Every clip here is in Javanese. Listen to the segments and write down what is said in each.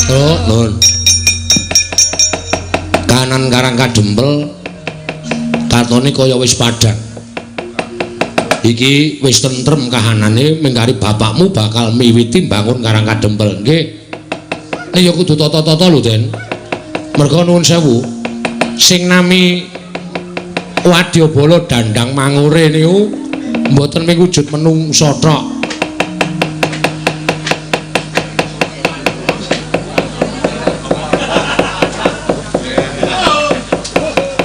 Oh, nuwun. Kanan Karang Kadempel katone kaya wis padhang. Iki wis tentrem kahanane mengkari bapakmu bakal miwiti mbangun Karang Kadempel. Nggih. Nek ya kudu tata-tata lho, Den. Merga nuwun sewu. Sing nami Wadyabala Dandang Mangure niku mboten mung wujud menungsa tok.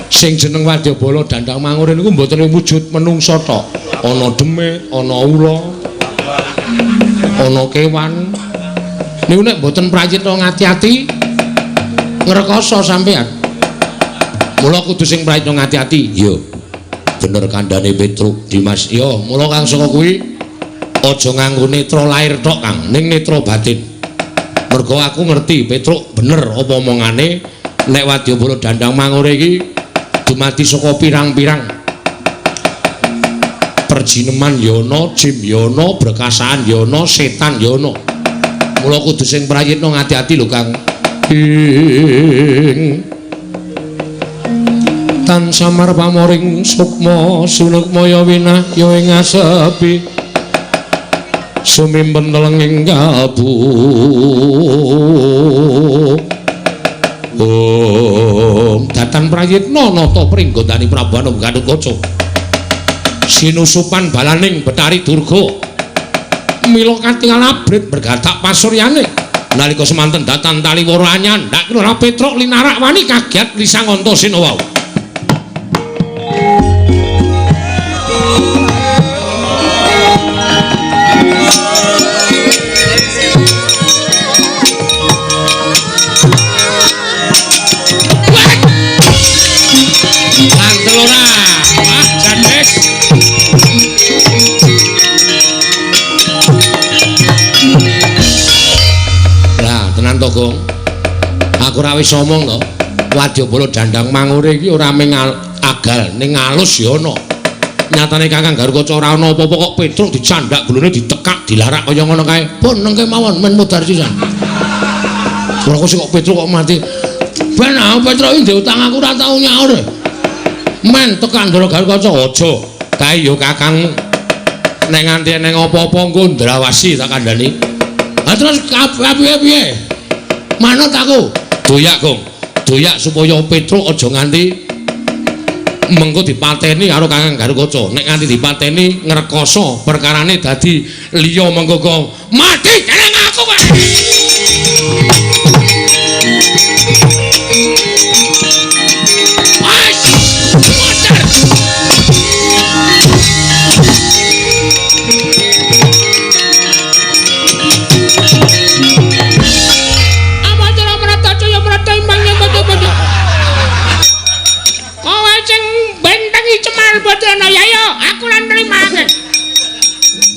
Sing jeneng Wadyabala Dandang Mangure niku mboten mung wujud menungsa tok. Ana demit, ana ula, ana kewan. Niku nek mboten prayitna ngati-ati ngrekoso sampean. Mula kudu sing prayitna ngati-ati. Iya. Bener kandhane Petruk Dimas. Iya, mula kang saka kuwi aja nganggo netra lair tok, Kang, ning netra batin. Mergo aku ngerti Petruk bener apa omongane nek Wadyabala Dandang Mangure iki dumadi saka pirang-pirang perjineman ya ana, jim ya ana, brekasaan ya ana, setan ya ana. Mula kudu sing prayitna ngati-ati lho, Kang. Ing tan samar pamoring sukma sunukmaya winahya ing asepi sumimpen telenging kalbu. Om datan prayitna nata pringgondani Prabu Anum Gatotkaca sinusupan balaning Betari Durga mila katingal abrit bergatak pasuryane nalika semanten datan taliworo anyandak ora Petruk linarak wani kagiat lisang Antasena wau. Mantel ora? Wah, jades. Lah, tenan to, Gong. Aku ora wis omong to. Wadyabala Dandang Mangure iki ora mung agal, ning alus ya ana. Nyatane Kakang Garukaca ora ana apa-apa kok Petruk dicandak gulune ditekak, dilarak kaya ngono kae. Pun nengke mawon men mudhar sisan. Ora kok sik kok Petruk kok mati. Ben aku Petruk iki ndek utang aku ora tau nyaur. Men tekan Ndara Garukaca aja. Kae ya kakangmu. Nek nganti eneng apa-apa engko ndrawasi tak kandhani. Ha terus piye-piye? Manut aku. Doyak, Gong. Doyak supaya Petruk aja nganti mengko dipateni karo Kakang Garukaca. Nek nganti dipateni ngrekoso perkarane dadi liya mengko kok mati jeneng aku kowe.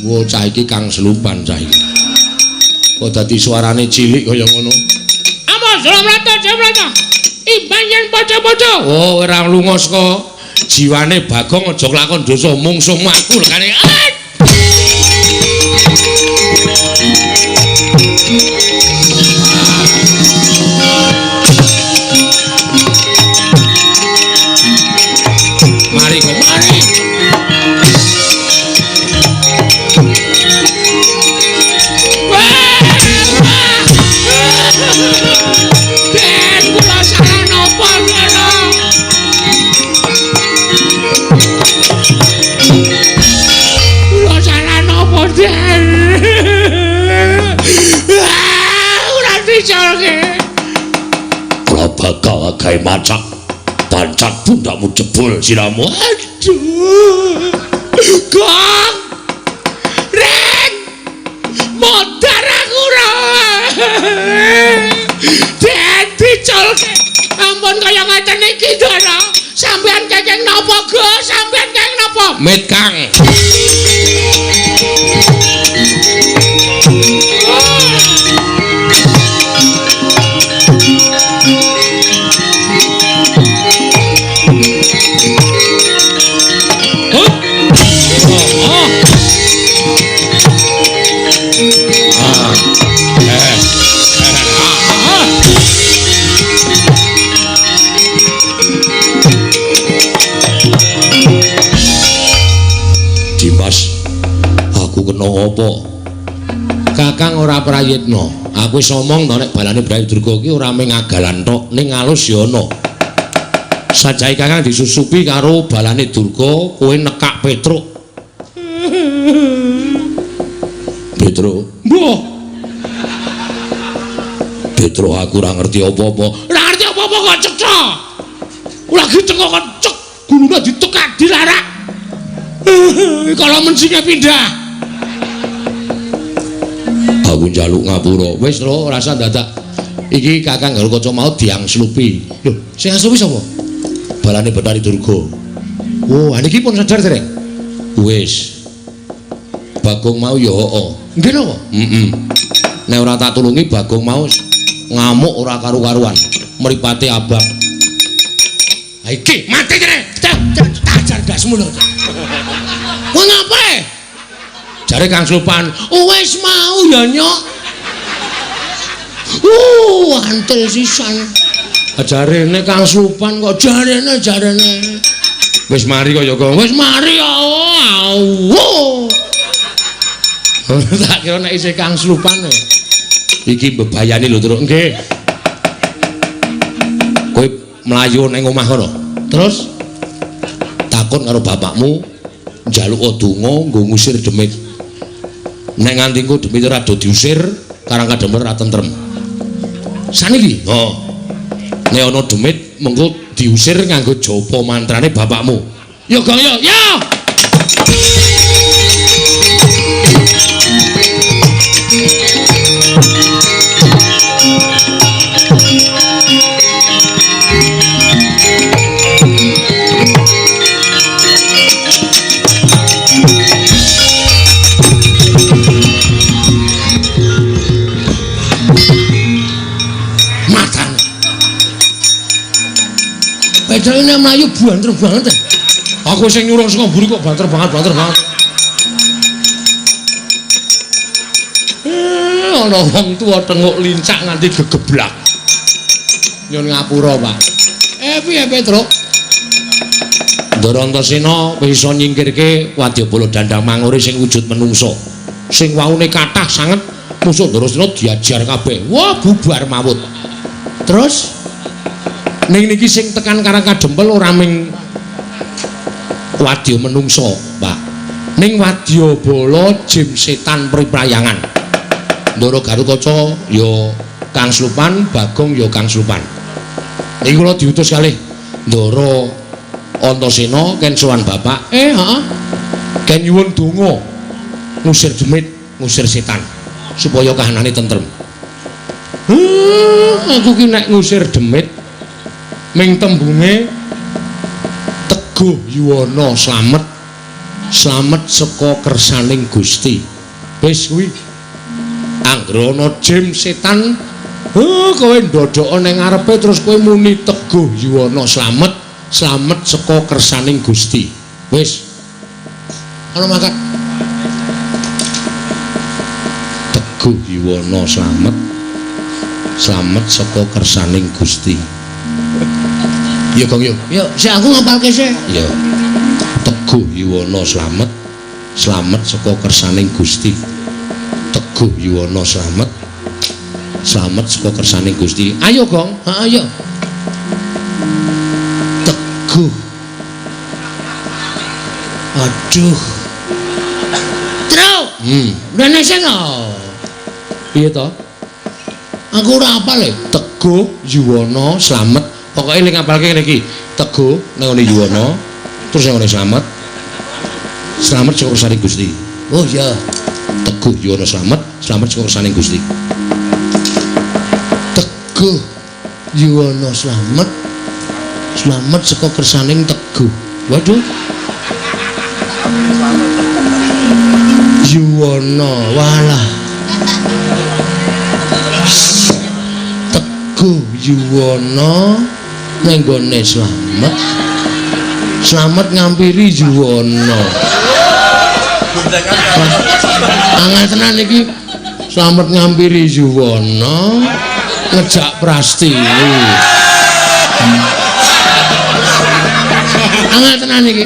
Wo cah iki kang selupan cah iki. Kok dadi suarane cilik kaya ngono. Amos mrata mrata. Imbang yen padha-padha. Oh ora lunga saka jiwane Bagong aja lakon dosa mungsuhmu aku lekane. Mari kok mari. Den kula salah napa ngono? Kula salah napa, Den? Ora dicolke. Kula bakal gawe macak pancak pundakmu jebol siramu. Aduh. Gong. Reng. Modar aku ora. Den dicolke. Ampun kaya ngeten iki, Ndara. Sampeyan kekeng napa, Gus? Sampeyan kekeng napa? Mit, Kang. ana apa? Kakang ora prayitna. Aku wis omong to nek balane Bathari Durga ki ora mung agalan tok, ning alus ya ana. Sajae Kakang disusupi karo balane Durga, kowe nekak Petruk. Petruk, mbuh. Petruk aku ora ngerti apa-apa. Ora ngerti apa-apa kok cetha. Lagi teko kok cek, gulune ditekak dilarak. Kalau mensinge pindah. Aku njaluk ngapura. Wis lho, rasa dadak. Iki Kakang Garukaca mau diangslupi. Lho, sing angslupi sapa? Balane Bathari Durga. Oh, niki pun sadar dereng? Wis. Bagong mau ya heeh. Nggih napa? Heeh. Nek ora tak tulungi Bagong mau ngamuk ora karu-karuan. Mripate abang. Ha iki mati kene. Tajar ndasmu lho. Kowe ngapae? Jare Kang Slupan, "Wis mau ya, Nyok." Antil sisan. Jarene Kang Slupan kok jarene. Wis mari kok ya, Kang. Wis mari ya. Oh. Tak kira nek isih Kang Slupan. Iki mbebayani lho, Truk. Nggih. Kowe mlayu ning omah kono. Terus takon karo bapakmu njaluk donga nggo ngusir demit. Nek nganti engko demit ora do diusir, Karang Kadempel ora tentrem. Saniki, heeh. Nek ana demit mengko diusir nganggo japa mantrane bapakmu. Ya Gong ya, ya. Pedane mlayu banter banget. Aku sing nyuruh saka mburi kok banter banget. Ana wong tuwa tenguk lincak nganti gegeblak. Nyun ngapura, Pak. Piye Petruk? Ndara Antasena wis iso nyingkirke wadyabala Dandang Mangure sing wujud menungsa. Sing waune kathah sanget musuh Ndarasena diajar kabeh. Wah, bubar mawut. Terus ning niki sing tekan Karang Kadempel ora ming wadya menungsa, Pak. Ning wadyabala jim setan priprayangan. Ndara Garukaca ya Kang Slupan, Bagong ya Kang Slupan. Iki kula diutus kalih Ndara Antasena ken sowan bapak. Heeh. Ken nyuwun donga ngusir demit, ngusir setan supaya kahanane tentrem. Aku ki nek ngusir demit ming tembunge teguh yuwana slamet, slamet saka kersaning Gusti. Wis kuwi. Anggere ana jim setan, kowe ndodhoka ning ngarepe terus kowe muni teguh yuwana slamet, slamet saka kersaning Gusti. Wis. Ana mangkat. Teguh yuwana slamet, slamet saka kersaning Gusti. Ya Gong yo. Yo, sik aku ngapalke sik. Ya. Teguh yuwana slamet, slamet saka kersaning Gusti. Teguh yuwana slamet, slamet saka kersaning Gusti. Ayo Gong, heeh ayo. Teguh. Aduh. Truk. Rene sing. Piye to? Aku ora apal e. Teguh yuwana slamet. Pokoke ning ngapalke ngene iki. Teguh ning ngene yuwana, terus ning ngene slamet. Slamet saka kersaning Gusti. Oh iya. Teguh yuwana slamet, slamet saka kersaning Gusti. Teguh yuwana slamet, slamet saka kersaning Teguh. Waduh. Yuwana walah. Teguh yuwana ning gone slamet, slamet ngampiri yuwana. Angel tenan iki. Slamet ngampiri yuwana ngejak Prastiwi. Angel tenan iki.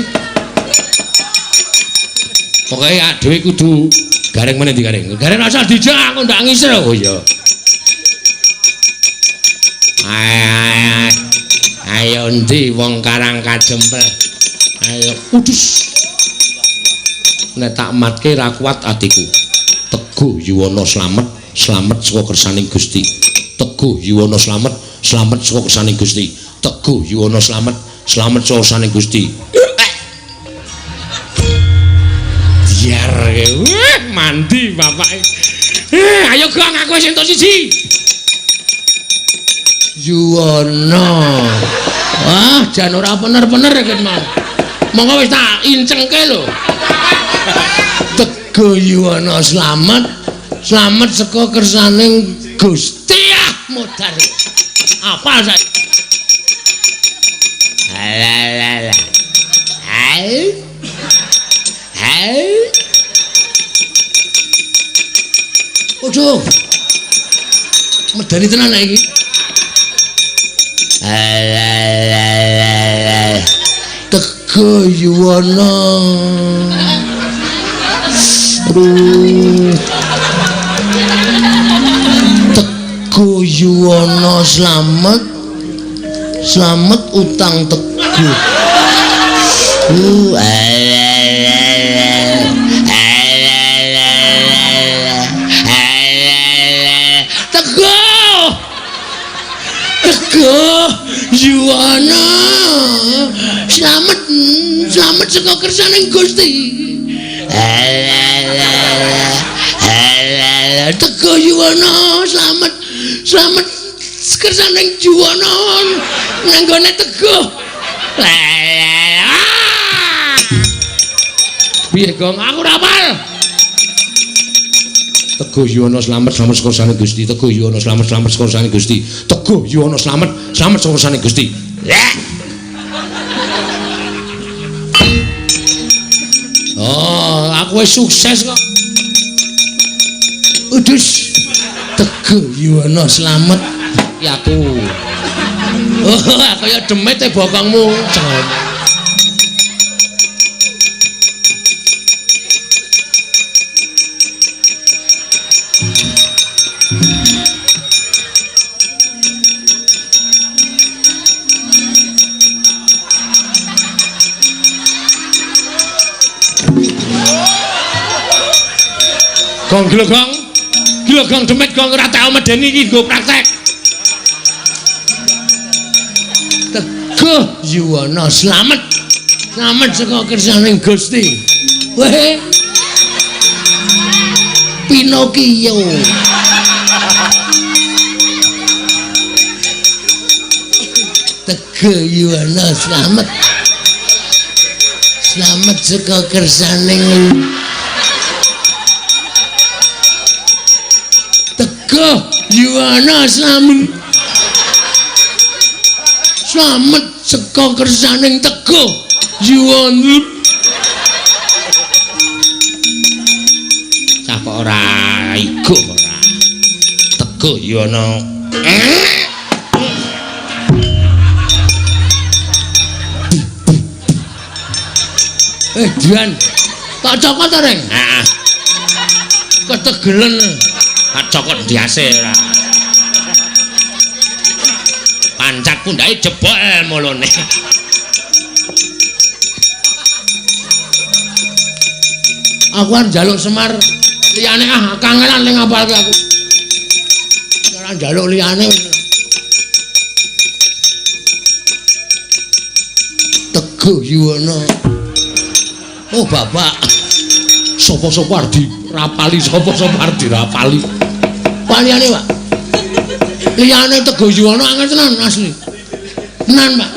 Pokoke awake dhewe kudu Gareng meneh ndi gareng? Gareng rasa dijak aku ndak ngisir. Oh iya. Ayo endi wong Karang Kajempel? Ayo udus. Nek tak matke ra kuat atiku. Teguh Yuwana slamet, slamet saka kersaning Gusti. Teguh Yuwana slamet, slamet saka kersaning Gusti. Teguh Yuwana slamet, slamet saka kersaning Gusti. Biar mandi bapake. Ayo Gong, aku wis entuk siji. Yuwana. Wah, jan ora bener-bener iki mau. Monggo wis tak incengke lho. Teguh Yuwana slamet, slamet saka kersaning Gusti. Ah, modar. Apal saiki. Alah. Hai. Hai. Waduh. Medeni tenan iki. Alah. Teguh Yuwana. Aduh. Teguh Yuwana slamet. Slamet utang teguh. Teguh. Teguh Yuwana slamet, slamet saka kersaning Gusti. Teguh Yuwana slamet, slamet kersaning Yuwana nang gone Teguh. Piye Gong, aku ora hafal. Teguh Yuwana slamet, slamet saka kersane Gusti. Teguh Yuwana slamet, slamet saka kersane Gusti. Teguh Yuwana slamet, slamet saka kersane Gusti. Oh, aku wis sukses kok. Udus. Teguh Yuwana slamet iki aku. Oh, kaya demit e bokongmu. Gong gila gong. Gila gong demit gong ora tau medeni iki nggo praktek. Teguh Yuwana slamet. Slamet saka kersaning Gusti. Weh. Pinocchio. Teguh Yuwana slamet. Slamet saka kersaning Teguh Yuwana slamet. Slamet saka kersaning Teguh Yuwana. Cah kok ora iku ora. Teguh Yuwana. Dian. Tak cokot to, Reng? Heeh. Ketegelen. Tak cokot ndiase ora. Pancat pundhake jebol mulune. Aku arep njaluk Semar liyane ah kangelan ning ngapalke aku. Ora njaluk liyane. Teguh Yuwana. Oh bapak, sapa-sapa arep dirapali, sapa-sapa arep dirapali. Liyane, Pak. Liyane Teguh Yuwana angel tenan asli. Tenan, Pak.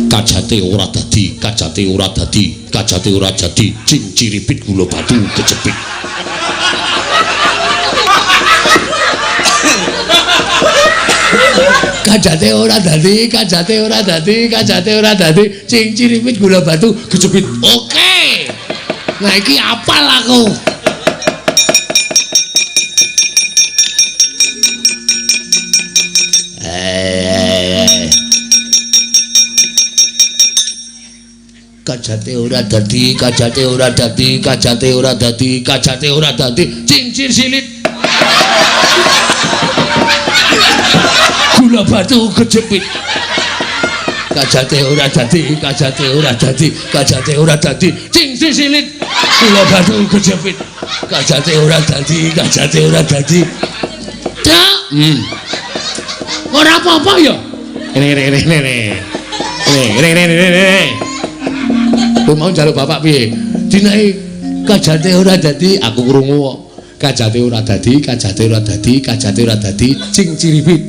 Kajate ora dadi, kajate ora dadi, kajate ora jadi, cing ciripit gula batu kejepit. Kajate ora dadi, kajate ora dadi, kajate ora dadi, cing ciripit gula batu kejepit. Oke. Nah iki apal aku. Kajate ora dadi, kajate ora dadi, kajate ora dadi, kajate ora dadi, cincir silit. Gula batu kejepit. Kajate ora dadi, kajate ora dadi, kajate ora dadi, cincir silit. Gula batu kejepit. Kajate ora dadi, kajate ora dadi. Cak. Ora apa-apa ya. Ngene ngene ngene. Ngene ngene ngene. Kowe mau njaluk bapak piye? Dinake kajate ora dadi, aku krungu kok. Kajate ora dadi, kajate ora dadi, kajate ora dadi, cing ciripit.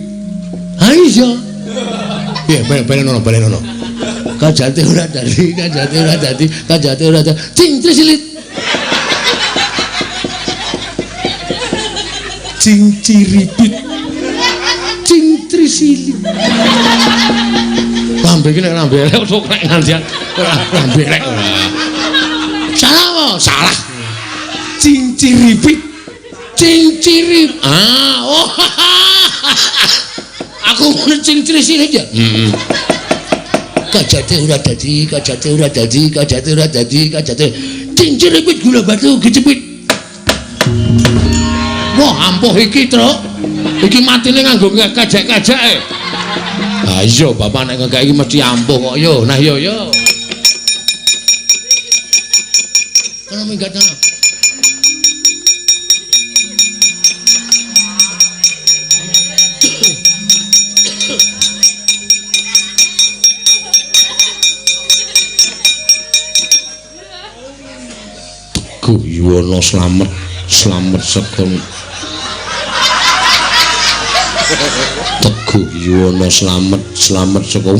Ha iya. Piye balen balen ono. Kajate ora dadi, kajate ora dadi, kajate ora dadi, cing trisilit. Cing ciripit. Cing trisilit. Lambe iki nek lambe elek kok nek ngantian lambe elek ora. Salah apa? Salah. Cinciripit. Cincirip. Ah, oh. Aku ngono cincirisilit ya. Heeh. Kajate ora dadi, kajate ora dadi, kajate ora dadi, kajate cinciripit gula batu kecepit. Wah, ampuh iki, Truk. Iki matine nganggo kajak-kajake. Ha iya, bapak nek ngekek iki mesti ampuh kok yo. Nah yo yo. Kono minggat ana. Teguh Yuwana slamet, slamet sekon. Teguh Yuwana slamet, slamet saka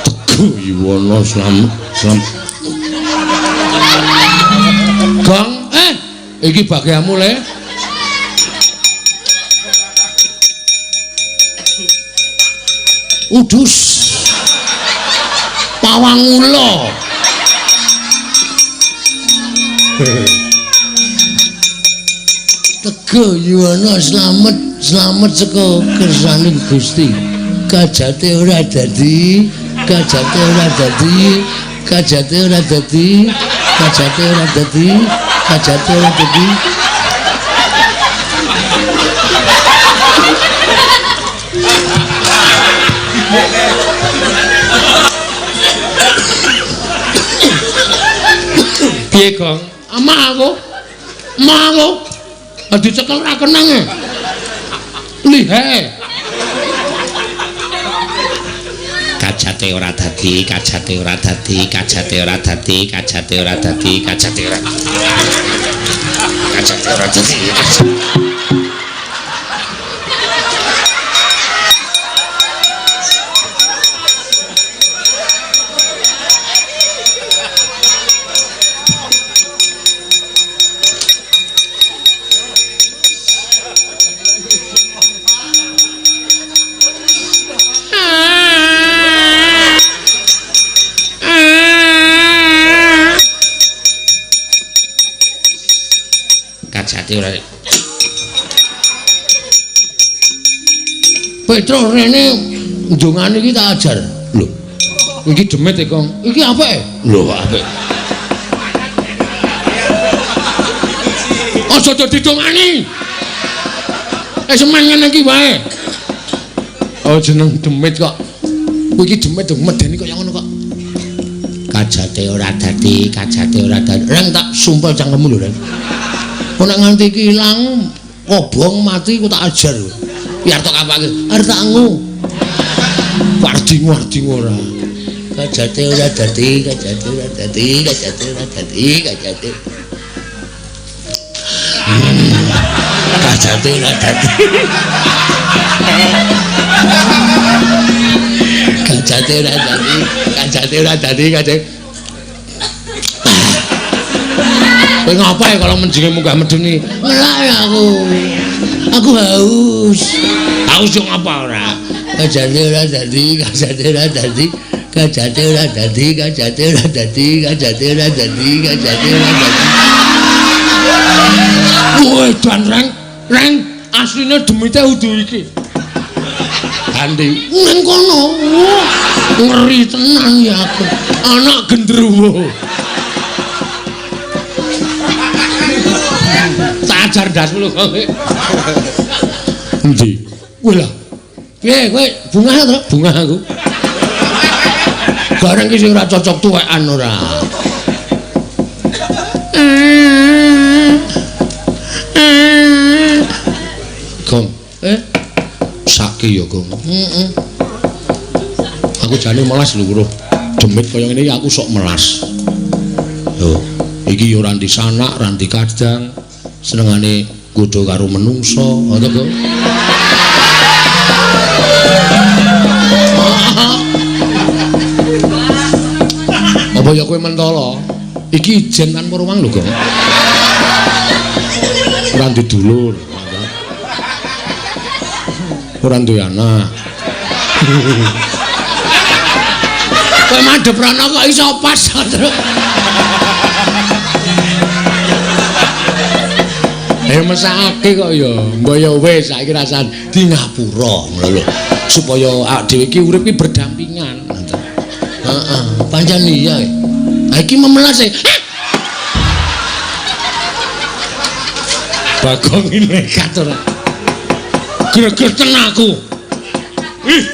Teguh Yuwana slamet, slamet. Gong, iki bagianmu le. Udus. Pawang ula. Teguh Yuwana slamet, slamet saka kersane Gusti. Kajate ora dadi, kajate ora dadi, kajate ora dadi, kajate ora dadi, kajate ora dadi. Piye, Gong? Amah aku. Amah aku. Dicekel ora kenang e. Lihe. Kajate ora dadi, kajate ora dadi, kajate ora dadi, kajate ora dadi, kajate ora. Kajate ora dadi. Petro rene ndongane iki tak ajar. Lho. Iki demit e, Kong. Iki apik? Lho, apik. Aja dadi dongani. Semen ngene iki wae. Oh, jeneng demit kok. Iki demit medeni kaya ngono kok. Kajate ora dadi, kajate ora dadi. Reng tak sumpel cangkemmu lho, Reng. Kok nek nganti iki ilang, kobong mati ku tak ajar. Biar tok apake? Arep tak ngu. Warding-warding ora. Kajate ora dadi, kajate ora dadi, kajate ora dadi, kajate. Kajate ora dadi. Kajate ora dadi, kajate ora dadi, kajate. Kowe ngapa ya kalau menjinge munggah medeni? Ngelak ya aku. Aku haus. Haus yo ngapa ora? Kajate ora dadi, kajate ora dadi, kajate ora dadi, kajate ora dadi, kajate ora dadi, kajate ora dadi. Woi, dan reng, reng asline demite udu iki. Ganti ning kono. Ngeri tenan ya aku. Anak gendruwo. Tak ajar ndasmu lho kowe. Endi? Kowe lah. Piye kowe bungah to? Bungah aku. Bareng ki sing ora cocok tuwekan ora. Gong. Sake ya, Gong. Heeh. Aku jane melas lho, Bro. Demit kaya ngene iki aku sok melas. Lho, iki ya ora ndi sanak, ora ndi kadang. Senengane nggodha karo menungso, ngono to, Gong. Apa ya kowe mentala? Iki ijen tanpa ruang lho, Gong. Ora ndi dulur. Ora duwe anak. Kowe madhep rono kok iso pas, Truk. Mesake kok ya. Mbok ya wis saiki rasane di ngapura ngono lho. Supaya awak dhewe iki urip iki berdampingan. Heeh, pancen iya. Ha iki memelas e. Bagong iki nekat ora. Gregeten aku. Ih.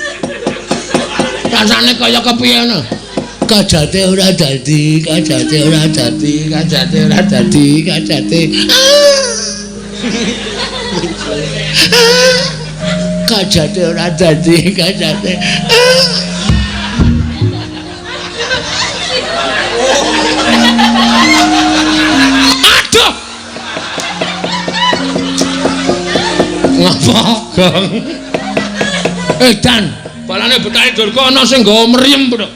Rasane kaya kepiye ngono? Kajate ora dadi, kajate ora dadi, kajate ora dadi, kajate. Kajate ora dadi, kajate. Aduh. Ngapa, Gong? Dan balane Betari Durga ana sing nggawa mriyem, Bro.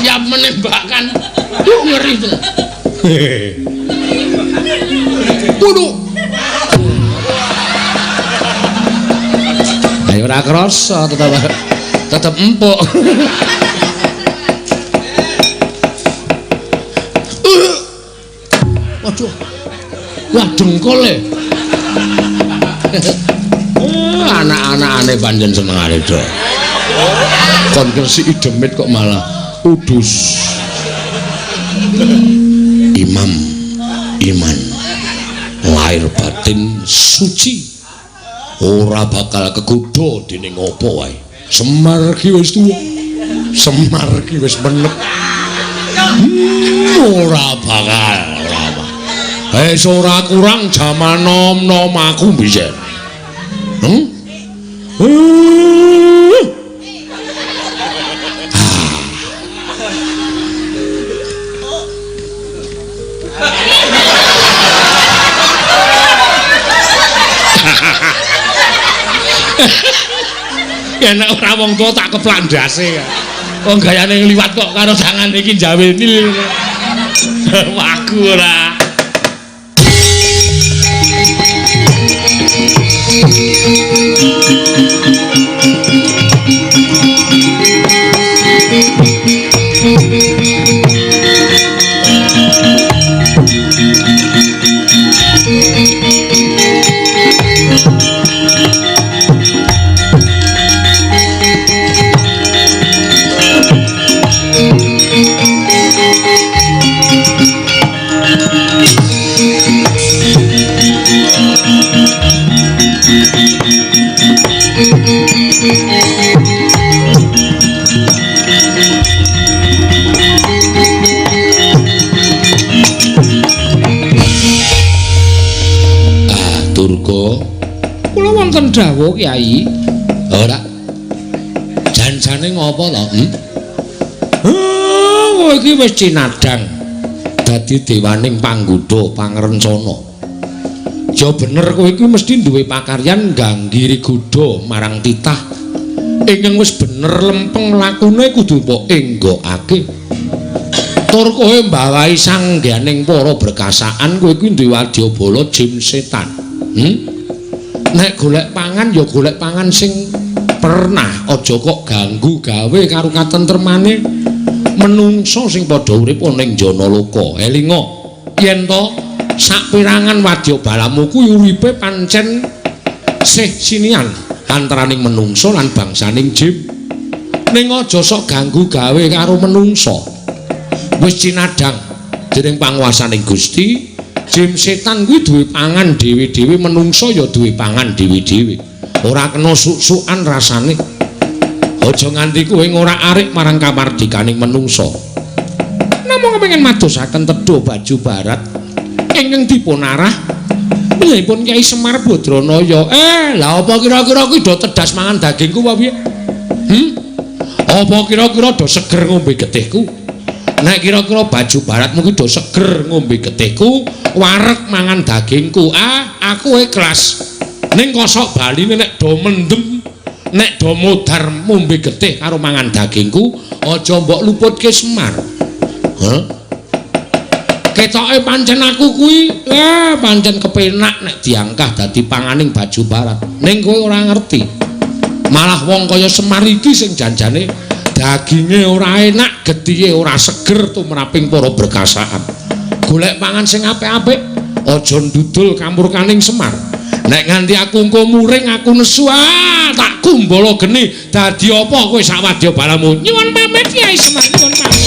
Siap menembakkan. Duh, ngeri tenan. Waduh. Ayo ora krasa, tetep empuk. Waduh. Wah, dengkul e. Anak-anakane pancen senengane do. Kon ngresiki demit kok malah udus. Imam iman lahir batin suci ora bakal kegodha dening apa wae. Semar ki wis tuwa, Semar ki wis menep. Ora bakal, ora bakal. Wis ora kurang jaman nom-nom aku biyen. Ya nek ora wong tuwa tak keplak ndase. Wong gayane ngliwat kok karo tangane iki jaweni. Waku ora. Durga, kula wonten dawuh Kyai. Ora. Jan-jane ngopo to? Kowe iki wis cinadhang dadi dewaning panggoda pangrencana. Ya bener kowe iki mesti duwe pakaryan ngganggi godha marang titah. Ingkang wis bener lempeng lakune kudu mbok enggokake. Tur kowe mbawahi sangganing para berkasaan kowe iki duwe wadyabala jim setan. Nek golek pangan ya golek pangan sing pernah, aja kok ganggu gawe karo katentremane menungsa sing padha urip ana ing Janaloka. Elinga yen to saperangan wadyabalamu kuwi uripe pancen sih sinian. Antaraning menungsa lan bangsaning jim. Ning aja sok ganggu gawe karo menungsa. Wis cinadhang dening panguwasaning Gusti, jim setan kuwi duwe pangan dhewe-dhewe, menungsa ya duwe pangan dhewe-dhewe. Ora kena suk-sukan rasane. Aja nganti kowe ngorak-arik marang kamardikaning menungsa. Namung kepengin madosaken tedha baju barat ingkang dipun arah piyambakipun Kyai Semar Badranaya. Lah apa kira-kira kuwi do tedas mangan dagingku apa piye? Apa kira-kira do seger ngombe getihku? Nek kira-kira baju baratmu kuwi do seger ngombe getihku, wareg mangan dagingku. Ah, aku ikhlas. Ning kosok baline nek do mendem, nek do modar ngombe getih karo mangan dagingku, aja mbok luputke Semar. Hah? Ketoke pancen aku kuwi, pancen kepenak nek diangkah dadi panganing baju barat. Ning kowe ora ngerti. Malah wong kaya Semar iki sing janjane daginge ora enak, getihe ora seger tumraping para berkasaan. Golek pangan sing apik-apik, aja ndudul kamurkaning Semar. Nek nganti aku engko muring, aku nesu, tak kumbala geni. Dadi apa kowe sak wadya balamu? Nyuwun pamit Kyai Semar, nyuwun pamit.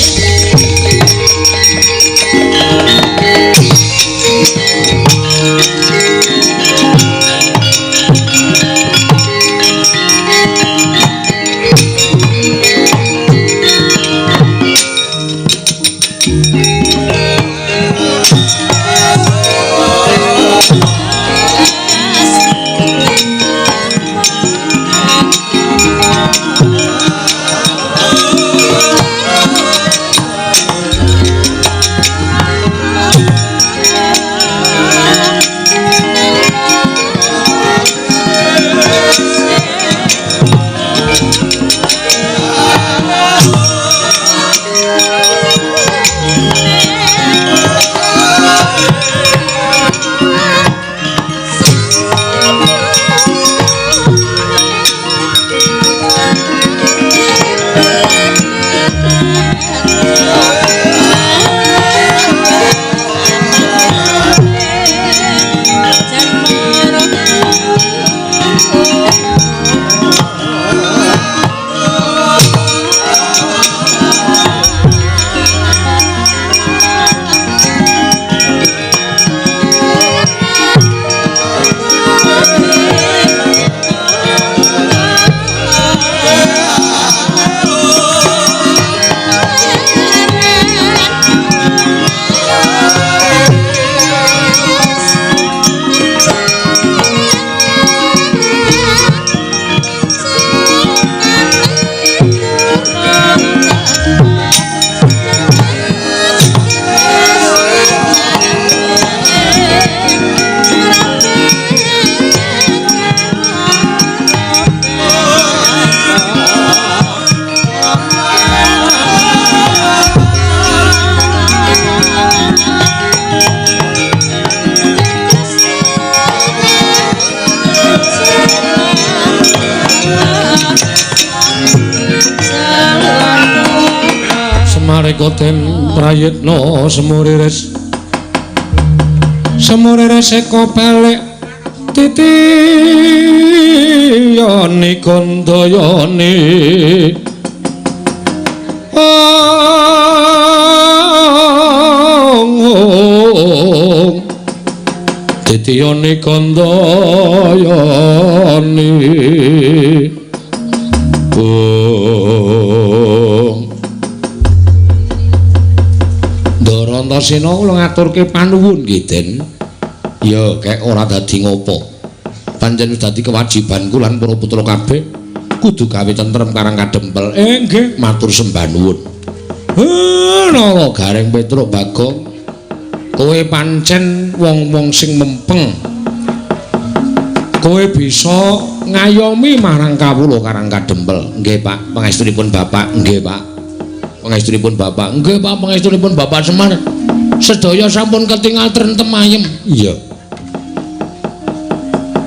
Koten prayitna semuriris semuriris eka balik titiyane kandayane ong titiyane kandayane Antasena kula ngaturke panuwun nggih Den. Ya kek ora dadi ngopo. Pancen wis dadi kewajibanku lan para putra kabeh kudu gawe tentrem Karang Kadempel. Nggih, matur sembah nuwun. Nara Gareng Petruk Bagong, kowe pancen wong-wong sing mempeng. Kowe bisa ngayomi marang kawula Karang Kadempel. Nggih, Pak, pangestunipun Bapak. Nggih, Pak. Pangestunipun Bapak. Nggih, Pak, pangestunipun Bapak Semar. Sedaya sampun ketingal trentem ayem. Iya.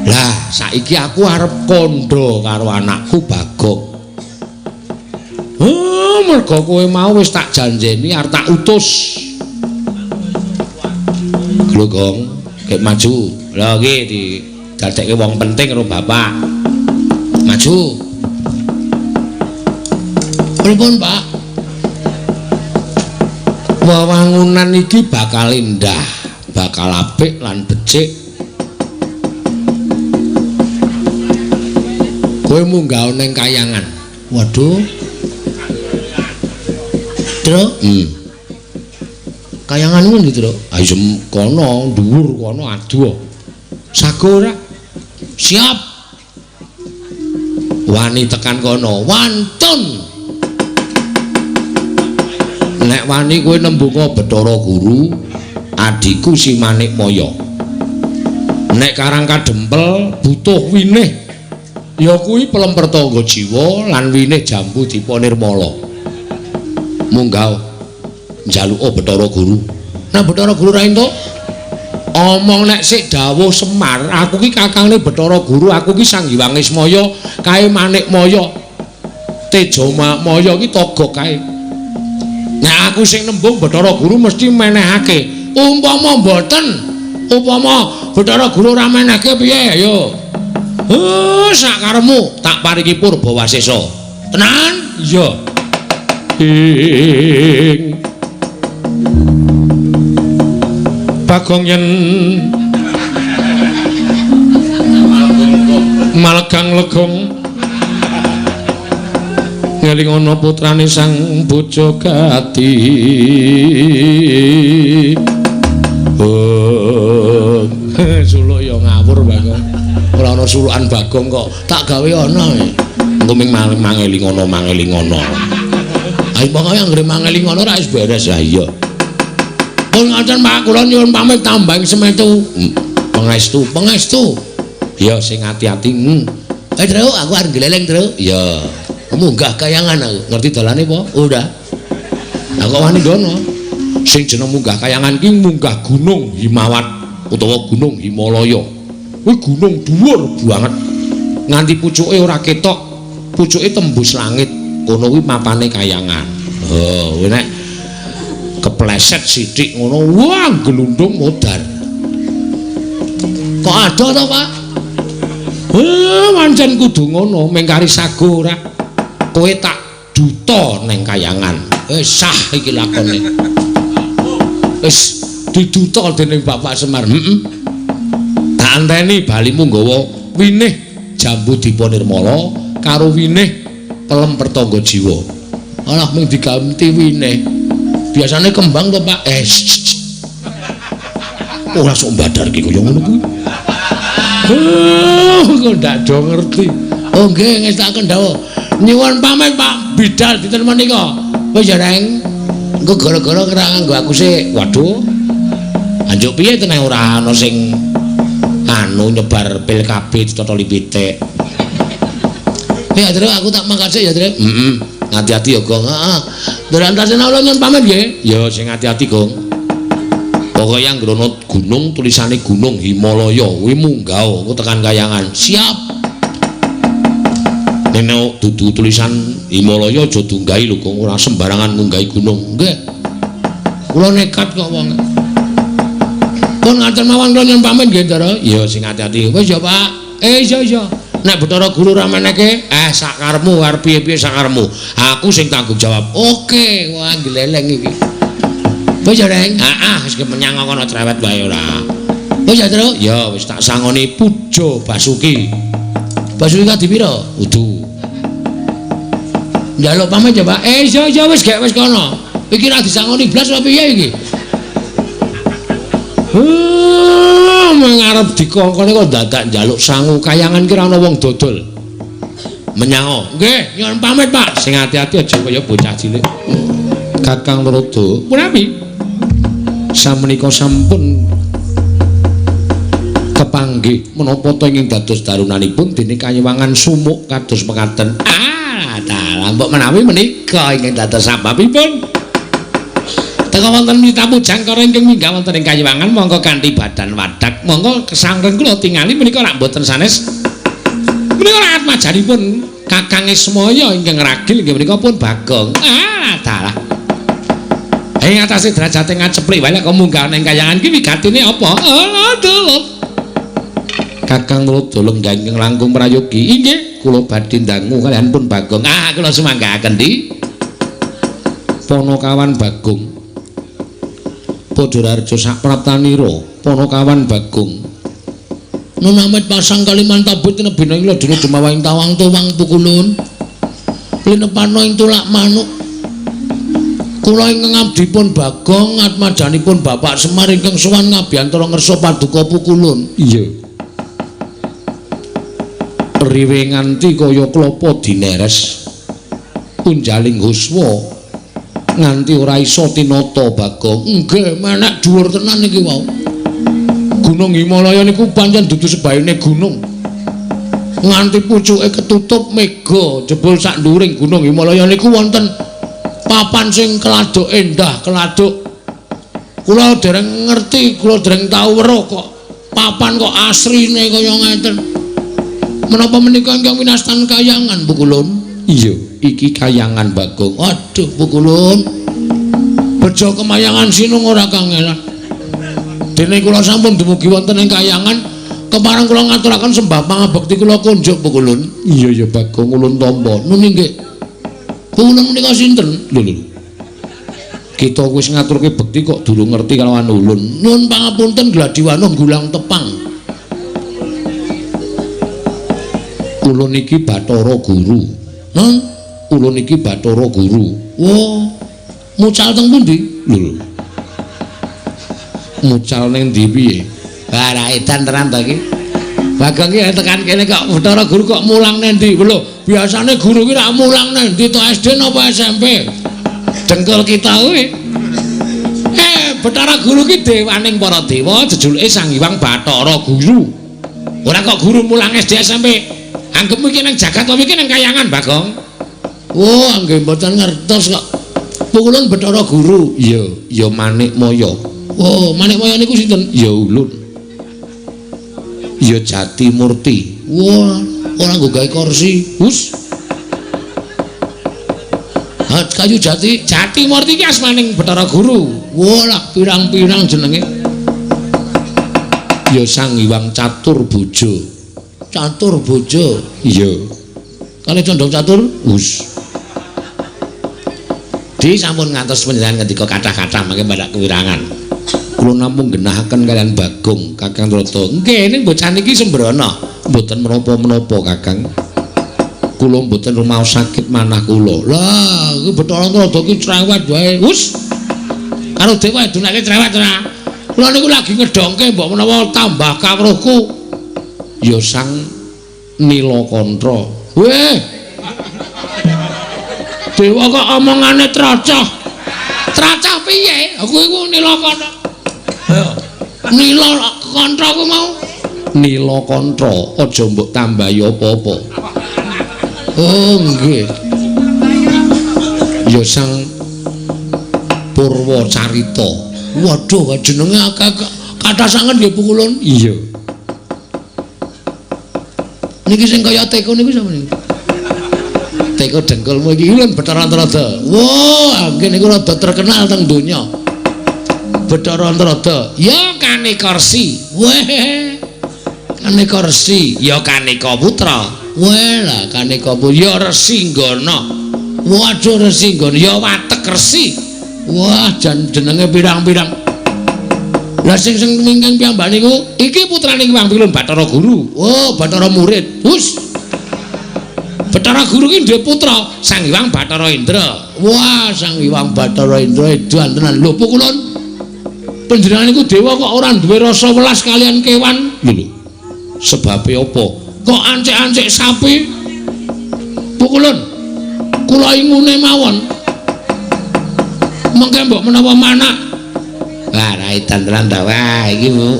Lah, saiki aku arep kandha karo anakku Bagong. Mergo kowe mau wis tak janjeni arep tak utus. Lho, Gong, gek maju. Lha iki didadekke wong penting karo bapak. Maju. Pripun, Pak? Wewangunan iki bakal indah, bakal apik lan becik. Kowe munggah ning kayangan. Waduh. Tru? Kayangan kuwi ndi, Tru? Ayo kono, dhuwur kono adoh. Sago ora? Siap. Wani tekan kono, wantun. Nek wani kowe nembunga Bathara Guru, adhiku si Manikmaya. Nek Karang Kadempel butuh winih, ya kuwi pelem pertangga jiwa lan winih jambu dipa nirmala. Munggah njaluka Bathara Guru. Nek Bathara Guru ra entuk, omong nek sik dawuh Semar, aku ki kakangne Bathara Guru, aku ki Sang Hyang Ismaya, kae Manikmaya. Tejamaya ki togok kae. Nek aku sing nembung Bathara Guru mesti menehake. Umpama mboten, upama Bathara Guru ora menehke piye ayo. Sak karepmu tak paringi purba wasesa. Tenan? Iya. Ing Bagong yen malegang legong ngeling ana putrane sang Bojogati. Oh, suluk ya ngawur Bagong. Ora ana sulukan Bagong kok tak gawe ana. Engko ming mangeling ana mangeling ana. Ayo pokoke anggere mangeling ana ora wis beres. Ha iya. Pun ngoten Pak, kula nyuwun pamit tambang semetu. Pangestu, pangestu. Ya sing ati-ati. Tru, aku arep gleleng, Tru. Ya. Munggah kayangan aku. Ngerti dalane apa? Ora. Lah kok wani ngono? Sing jeneng munggah kayangan ki munggah Gunung Himawat utawa Gunung Himalaya. Kuwi gunung dhuwur banget. Nganti pucuke ora ketok, pucuke tembus langit. Kono kuwi mapane kayangan. Oh, kuwi nek kepleset sithik ngono, wah glundung modar. Kok adoh to, Pak? Pancen kudu ngono, mung kari sago ora. Kowe tak duta ning kayangan. Wis sah iki lakone. Wis diduta dening Bapak Semar. Heeh. Tak anteni balimu nggawa winih jambu dipa nirmala karo winih pelem pertangga jiwa. Alah mung diganti winih. Biasane kembang to, Pak? Ora sok mbadar ki kaya ngono kuwi. Kok ndak do ngerti. Oh nggih, ngestakaken dawuh. Nyuwun pamit Pak, bidal dinten menika. Wis ya, Reng. Engko gara-gara ora nganggo aku sik. Waduh. Anjuk piye teneh ora ana sing anu nyebar pil KB ditotoli pitik. Ya, Tru, aku tak mangkat sik ya, Tru. Heeh. Hati-hati ya, Gong. Heeh. Ndara antasena kula nyuwun pamit nggih. Ya sing ati-ati, Gong. Pokoke anggere ana gunung tulisane Gunung Himalaya kuwi munggah engko tekan kayangan. Siap. Nek dudu tulisan Himalaya aja dunggahi lho, Gong. Ora sembarangan ngunggahi gunung. Nggih. Kula nekat kok wong. Pun ngaten mawon kula nyuwun pamit nggih, Ndara. Ya sing ati-ati. Wis ya, Pak. Iya iya. Nek Bathara Guru ora menehke, sak karepmu arep piye-piye sak karepmu. Aku sing tanggung jawab. Oke, wah gleleng iki. Wis ya, Reng. Heeh, wis menyang kono cerewet wae ora. Wis ya, Tru. Ya wis tak sangoni Puja Basuki. Basuki kadi pira? Udu. Njaluk pamit ya, Pak. Iya iya wis gek wis kono. Iki ra disangoni blas apa piye iki? Mengarep dikongkone kok dadak njaluk sangu kayangan ki ora ana wong dodol. Menyango. Nggih, nyuwun pamit, Pak. Sing ati-ati aja kaya bocah cilik. Kakang Narada, punapi? Samenika sampun kepanggih menapa ta ingkang dados darunanipun dene kayiwangan sumuk kados mekaten. Ah, dalah mbok menawi menika ingkang dados sababipun. Teka wonten mitapu jangkara ingkang minggah wonten ing kayiwangan mongko kanthi badan wadak mongko kesangreng kula tingali menika rak mboten sanes. Menika rak atmajanipun Kakang Ismaya ingkang ragil inggih menika pun Bagong. Ah, dalah. Ing atase derajate ngaceplik wae kok munggah ning kayangan ki wigatine apa? Aduh. Kakang Narada lenggah ingkang langkung prayogi inggih Kula badhe ndangu kaliyan pun Bagong. Ah, kula sumanggaaken di. Ponokawan Bagong. Padha raharja sapraptanira, Ponokawan Bagong. Nunamit pasang Kalimantabut tinebina ing ladana jumawahing tawang tuwang pukulun. Linepana ing tulak manuk. Kula ingkang abdipun Bagong atmajanipun Bapak Semar ingkang sowan ngabiyantara ngersa paduka pukulun. Iya. Riwe nganti kaya klapa dineres. Unjaling huswa nganti ora iso tinata Bagong. Nggih, menek dhuwur tenan iki wau. Gunung Himalaya niku pancen dudu sebayene gunung. Nganti pucuke ketutup mega jebul sak nduwuring Gunung Himalaya niku wonten papan sing keladuk endah, keladuk. Kula dereng ngerti, kula dereng tau weruh kok papan kok asrine kaya ngeten. Menapa menika ingkang winastan kayangan Pukulun? Iya, iki kayangan Bagong. Aduh Pukulun. Bejo kemayangan sinung ora kangelan. Dene kula sampun dumugi wonten ing kayangan, kepareng kula ngaturaken sembah pangabekti kula kunjuk Pukulun. Iya ya Bagong, ulun tampa. Nuni nggih. Pukulun menika sinten? Lho lho. Kita wis ngaturke bekti kok durung ngerti kalawan ulun. Nyuwun pangapunten gladiwanuh gulang tepang. Ulun iki Bathara Guru. Nun, ulun iki Bathara Guru. Wah, mucal teng pundi? Lho lho. Mucal ning ndi piye? Wah, ra edan tenan to iki. Bagong iki tekan kene kok Bathara Guru kok mulang nang ndi? Lho, biasane guru ki ra mulang nang ndi to, SD napa SMP? Dengkul kita kuwi. Bathara Guru ki dewaning para dewa, jejulike Sang Hyang Bathara Guru. Ora kok guru mulang SD SMP. Anggepmu iki nang jagat apa iki nang kayangan, Bagong? Oh, nggih mboten ngertos kok. Pukulun Bathara Guru. Iya, ya Manikmaya. Oh, Manikmaya niku sinten? Ya ulun. Ya Jati Murti. Wah, ora nggo gawe kursi. Hus. Ha, kayu jati, Jati Murti iki asmaning Bathara Guru. Wah, lah pirang-pirang jenenge. Ya Sang Hyang Catur Bojo. Catur Bojo. Iya. Kali condong catur. Hus. Di sampun ngantos panjenengan ngendika kathah-kathah mangke badak kewirangan. Kula namung genahaken kalian Bagong, Kakang Trata. Nggih, ning bocah niki sembrono. Mboten menapa-menapa, Kakang. Kula mboten rumaos sakit manah kula. Lah, iki Bathara Trata iki cerewet wae. Hus. Karo dewa edunake cerewet ora. Kula niku lagi ngedongke mbok menawa tambah kawruhku. Ya Sang Nilakantha. Weh. Dewa kok omongane tracah. Tracah piye? Aku iku Nilakantha. Ayo. Nilakantha ku mau. Nilakantha aja mbok tambahi apa-apa. Oh, nggih. Ya Sang Purwacarita. Waduh, jenenge akeh kathah sanget nggih Pukulun. Iya. Niki sing kaya teko niku sapa niku? Teko dengkulmu iki ulun Bathara Antarada. Wah, nggih niku rada terkenal teng donya. Bathara Antarada. Ya Kaneka Resi. Weh. Kaneka Resi, ya Kaneka Putra. Weh lah Kaneka Putra, ya Resi Nggana. Waduh Resi Nggana, ya Watek Resi. Wah, jan jenenge pirang-pirang. Lah sing sing mingkang piyambak niku iki putrane Hyang Pilun Bathara Guru. Oh, Bathara murid. Hus. Bathara Guru ki duwe putra Sang Hyang Bathara Indra. Wah, Sang Hyang Bathara Indra edan tenan. Lho Pukulun. Panjenengan niku dewa kok ora duwe rasa welas kalian kewan? Lho lho. Sebabe apa? Kok ancik-ancik sapi? Pukulun. Kula ingune mawon. Mengke mbok menawa manak. Wah, ra edan tenan ta. Wah, iki Bu.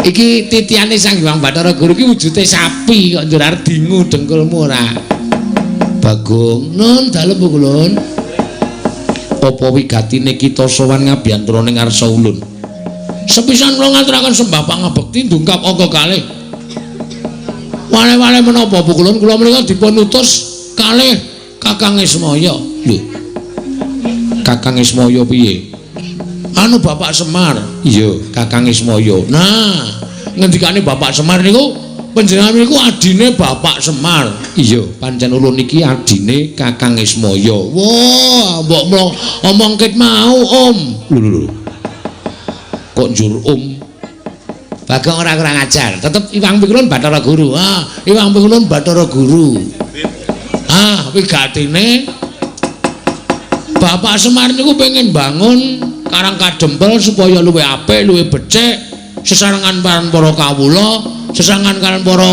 Iki titiane Sang Hyang Bathara Guru iki wujude sapi kok njur arep dingu dengkulmu ora. Bagong, nun dalem Pukulun. Apa wigatine kita sowan ngabiyantara ning ngarsa ulun? Sepisan kula ngaturaken sembah pangabekti ndungkap angka kalih. Wale-wale menapa Pukulun kula menika dipun utus kalih Kakang Ismaya. Lho. Kakang Ismaya piye? Anu Bapak Semar. Iya, Kakang Ismaya. Nah, ngendikane Bapak Semar niku Panjenengan niku adine Bapak Semar. Iya, pancen ulun niki adine Kakang Ismaya. Wah, mbok omong ket mau, Om. Lho lho lho. Kok njur Om? Bagong ora kurang ajar. Tetep Iwang Pikulun Bathara Guru. Ah, Iwang Pikulun Bathara Guru. Ah, wigatine Bapak Semar niku pengen bangun Karang Kadempel supaya luwih apik, luwih becik, sesarengan para kawula, sesarengan kalian para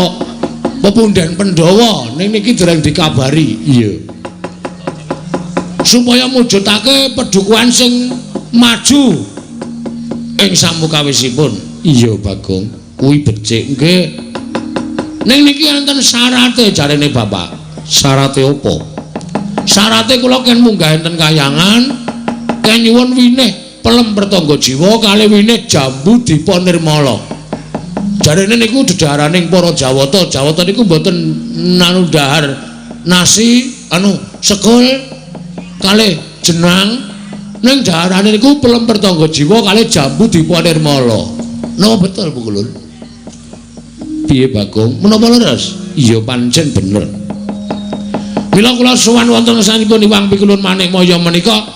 pepunden Pandhawa. Ning niki dereng dikabari. Iya. Supaya mujudake pedukuhan sing maju ing samukawisipun. Iya, Bagong, kuwi becik nggih. Ning niki enten syarate jarene Bapak. Syarate apa? Syarate kula ken munggah enten kayangan, ken nyuwun winih pelem pertangga jiwa kalih winih jambu dipa nirmala. Jarene niku dedaharaning para Jawata. Jawata niku mboten nanu dahar nasi anu sekul kalih jenang, ning daharane niku pelem pertangga jiwa kalih jambu dipa nirmala. Napa betul Bu Kulun? Piye Bagong? Menapa leres? Iya pancen bener. Mila kula sowan wonten ngersanipun Iwang Pikulun Manikmaya menika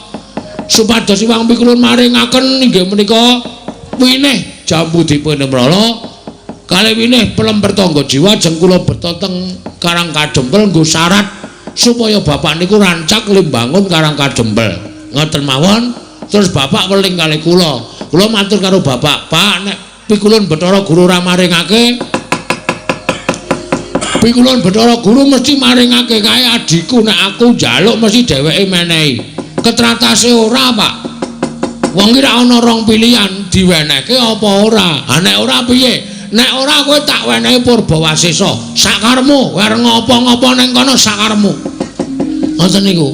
supados Iwang Pikulun maringaken inggih menika winih jambu dipa nirmala kalih winih pelem pertangga jiwa ajeng kula beta teng Karang Kadempel nggo syarat supaya bapak niku rancak limbangun Karang Kadempel. Ngoten mawon. Terus bapak weling kalih kula. Kula matur karo bapak, "Pak, nek Pikulun Bathara Guru ora maringake, Pikulun Bathara Guru mesti maringake kae adhiku, nek aku njaluk mesti dheweke menehi." Ketratase ora, Pak. Wong ki ra ana rong pilihan, diwenehke apa ora. Ha nek ora piye? Nek ora kowe tak wenehi Purbawasesa. Sakarmu, kowe arep ngopo-ngopo ning kono sakarmu. Ngoten niku.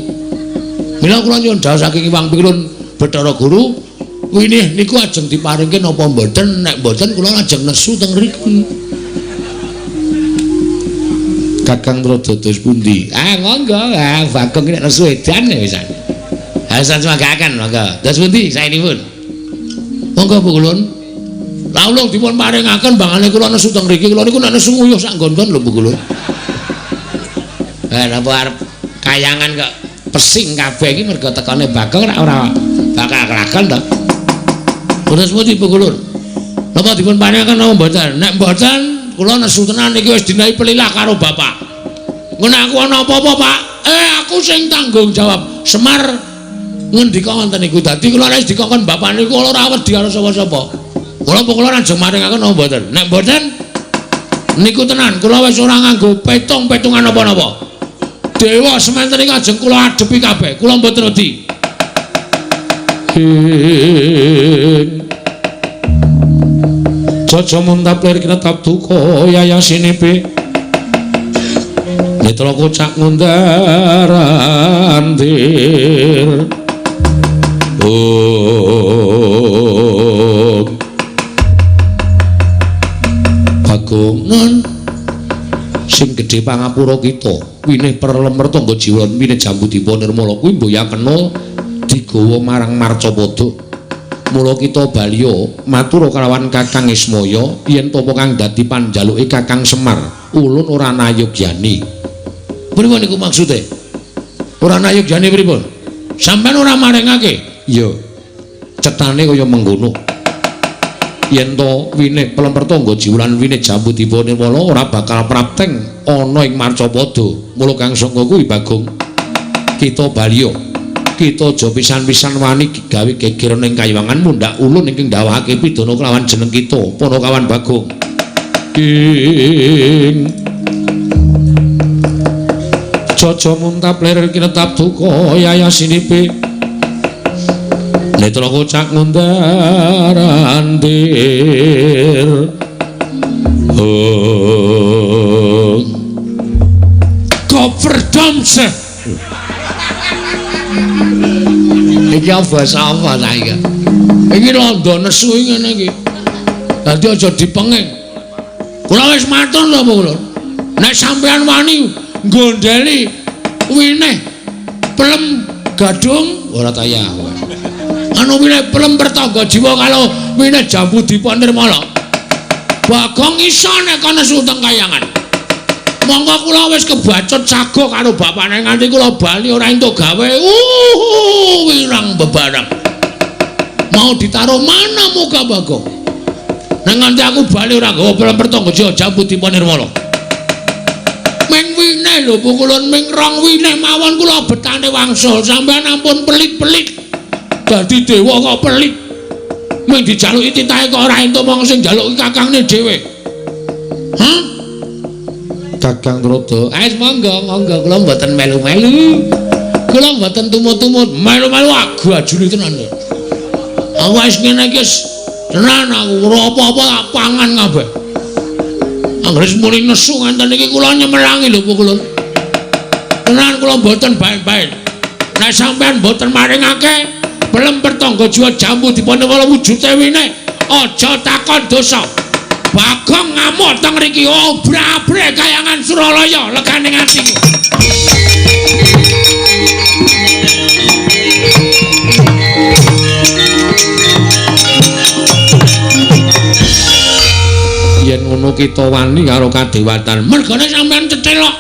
Mila kula nyuwun dawuh saking Iwang Pikulun Bathara Guru, winih niku ajeng diparingke napa mboten? Nek mboten kula ajeng nesu teng mriki. Kakang Rada dos pundi? Ah monggo, ah Bagong nek nesu edan ya wisan. Ah samanggaken monggo. Dos pundi saenipun? Monggo Bu Kulun. Lah ulung dipun paringaken bangane kula nesu teng mriki. Kula niku nek nesu nguyuh sak nggon-nggon lho Bu Kulun. Eh napa arep kayangan kok pesing kabeh iki mergo tekane Bagong ora bakal kelakon to. Terus pundi Bu Kulun? Napa dipun paringaken napa mboten? Nek mboten kula nesu tenan iki wis dinahi pelilah karo bapak. Ngono aku ana apa-apa, Pak? Aku sing tanggung jawab. Semar ngendika ngoten niku. Dadi kula nek dikongkon bapak niku kula ora wedi karo sapa-sapa. Kula kula ajeng maringaken napa mboten? Nek mboten niku tenan kula wis ora nganggo petung-petungan napa-napa. Dewa sementen iki ajeng kula adepi kabeh. Kula mboten wedi. Jaja muntap lir kinetap duka yayasinipi Netra kocak ngundar andir. Om Bagong nun sing gedhe pangapura kita winih perlem mertangga jiwa winih jambu dipa nirmala kuwi mboya kena digawa marang Marcapada. Mula kita baliya matur kalawan Kakang Ismaya yen tapa kang dadi panjaluke Kakang Semar ulun ora nayogyani. Pripun niku maksude? Ora nayogyani pripun? Sampeyan ora maringake? Iya. Cetane kaya mengkono. Yen to winih pelem pertangga jiwa lan winih jambu dipa nirmala ora bakal prapteng ana ing Marcapada. Mula kang sangka kuwi Bagong kita baliya kita aja pisan-pisan wani gawe geger ning kayiwangan mundhak ulun ingkang ndawahake pidana kelawan jeneng kita Panakawan Bagong. Ing Jaja muntap lir kinetap duka yayasinipi Netra kocak ngundar andir. Oh. Koperdamse. Iki basa apa ta iki? Iki londo nesu ngene iki. Dadi aja dipenging. Kula wis matur lho kula. Nek sampean wani nggondheli winih pelem gadung ora tayah. Anu winih pelem pertangga jiwa kalau winih jambu dipa nirmala. Bagong iso nek kono suteng kayangan. Monggo kula wis kebacut sago karo bapakne nganti kula bali ora entuk gawe. Wirang bebarang. Mau ditaruh mana muka Bagong? Nek nganti aku bali ora nggawa plemper tangga jiwa jambu dipa nirmala. Ming wine lho pukulun ming rong wine mawon kula betane wangsul. Sampeyan ampun pelit-pelit. Dadi dewa kok pelit. Ming dijaluki titahe kok ora entuk mong sing njaluki kakangne dhewe. Hah? Kakang Trada, wis monggo, monggo kula mboten melu-melu. Kula mboten tumut-tumut, melu-melu agu ajuli tenan. Aku wis ngene iki wis tenan aku ora apa-apa tak pangan kabeh. Anggere muni nesu nganten iki kula nyemelangi lho pukulun. Tenan kula mboten bae-bae. Nek sampean mboten maringake pelem pertangga jiwa jambu dipanewala wujude wine, aja takon dosa. Bagong ngamuk teng mriki obra-abre kayangan Suralaya legane atiku. Yen ngono kita wani karo kadewatan. Mergane sampean cethelok.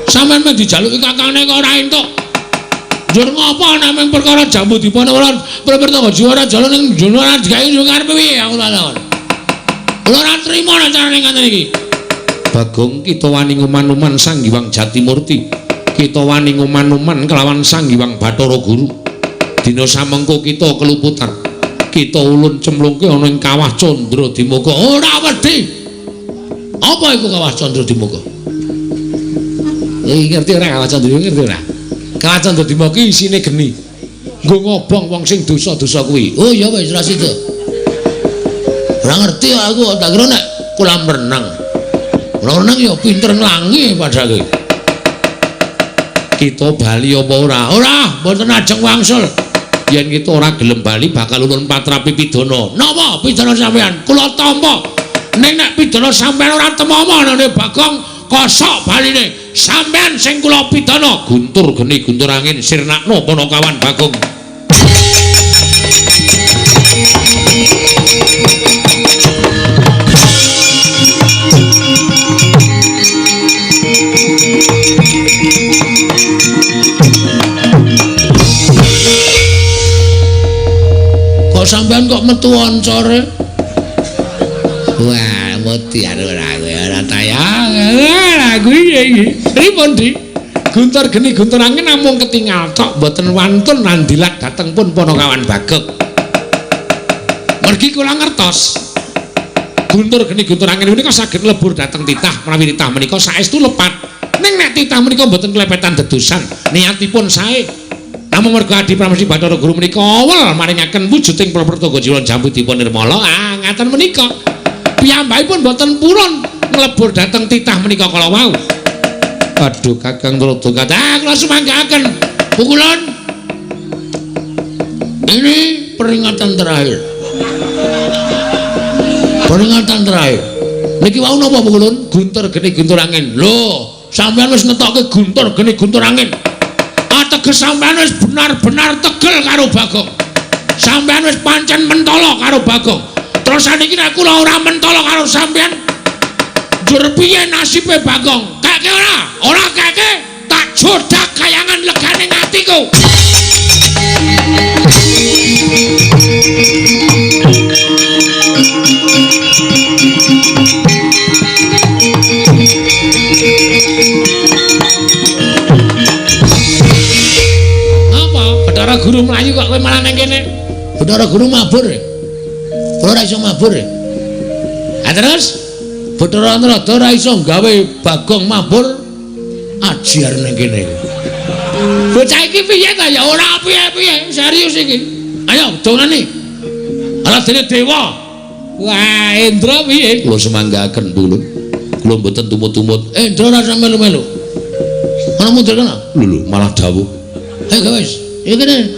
Sampean mung dijaluki kakangne kok ora entuk. Njur ngopo nek mung perkara jambu dipanewala pertangga jiwa ora jaluk ning jono ora digawe yo karepe piye aku takon. Kula ora trima nek carane ngaten iki. Bagong kita wani nguman-uman Sang Hyang Jatimurti. Kita wani nguman-uman kelawan Sang Hyang Bathara Guru. Dina samengko kita keluputan. Kita ulun cemlungke ana ing Kawah Candra Dimuka. Ora wedi. Apa iku Kawah Candra Dimuka? Iki ngerti ora Kawah Candra ngerti ora? Kawah Candra Dimuka isine geni. Nggo ngobong wong sing dosa-dosa kuwi. Oh ya wis ra sida. Ora ngerti aku tak kira nek kolam renang. Kolam renang ya pinter nglangi padahal. Kita bali apa ora? Ora, mboten ajeng wangsul. Yen kita ora gelem bali bakal ulun patrapi pidana. Napa pidana sampean? Kula tampa. Ning nek pidana sampean ora temama nane Bagong kosok baline. Sampean sing kula pidana guntur geni guntur angin sirnakno panakawan Bagong. Kok sampean kok metu oncore? Wah, mati ora kowe ora tayang. Lah kuwi iki. Pripun, Dik? Guntur geni guntur angin namung ketingal tok mboten wantun nandilat dhateng pun Panakawan Bagong. Mergi kula ngertos. Guntur geni guntur angin menika saged lebur dhateng titah menawi titah menika saestu lepat. Ning nek titah menika mboten klepetan dedusan, niatipun sae. Namung merga Adi Pramesti Bathara Guru menika awel maringaken wujuding Prapertangga Jiwa Jambu Dipa Nirmala. Ah, ngaten menika. Piyambakipun mboten purun nglebur dhateng titah menika kala wau. Aduh, Kakang Trada kathah kula sumanggaaken. Pukulun. Ini peringatan terakhir. Peringatan terakhir. Niki wau napa pukulun? Guntur geni guntur angin. Lho, sampean wis ngetokke guntur geni guntur angin. Ateges sampean wis benar-benar tegel karo Bagong. Sampean wis pancen mentolo karo Bagong. Terus saniki nek kula ora mentolo karo sampean, njur piye nasibe Bagong? Keke ora? Ora keke, tak jodak kayangan legane atiku. Apa? Bathara Guru mlayu kok kowe malah nang kene? Bathara Guru mabur. Kula ora iso mabur. Ha terus Bathara Narada ora iso gawe Bagong mabur ajiar nang kene. Bocah iki piye ta ya ora piye-piye, serius iki. Ayo dongane. Ala dene dewa. Wah, Indra piye? Kula semanggaaken pulun. Kula mboten tumut-tumut. Indra ora usah melu-melu. Ana mundur kana? Lho lho, malah dawuh. Ayo wis, ya kene.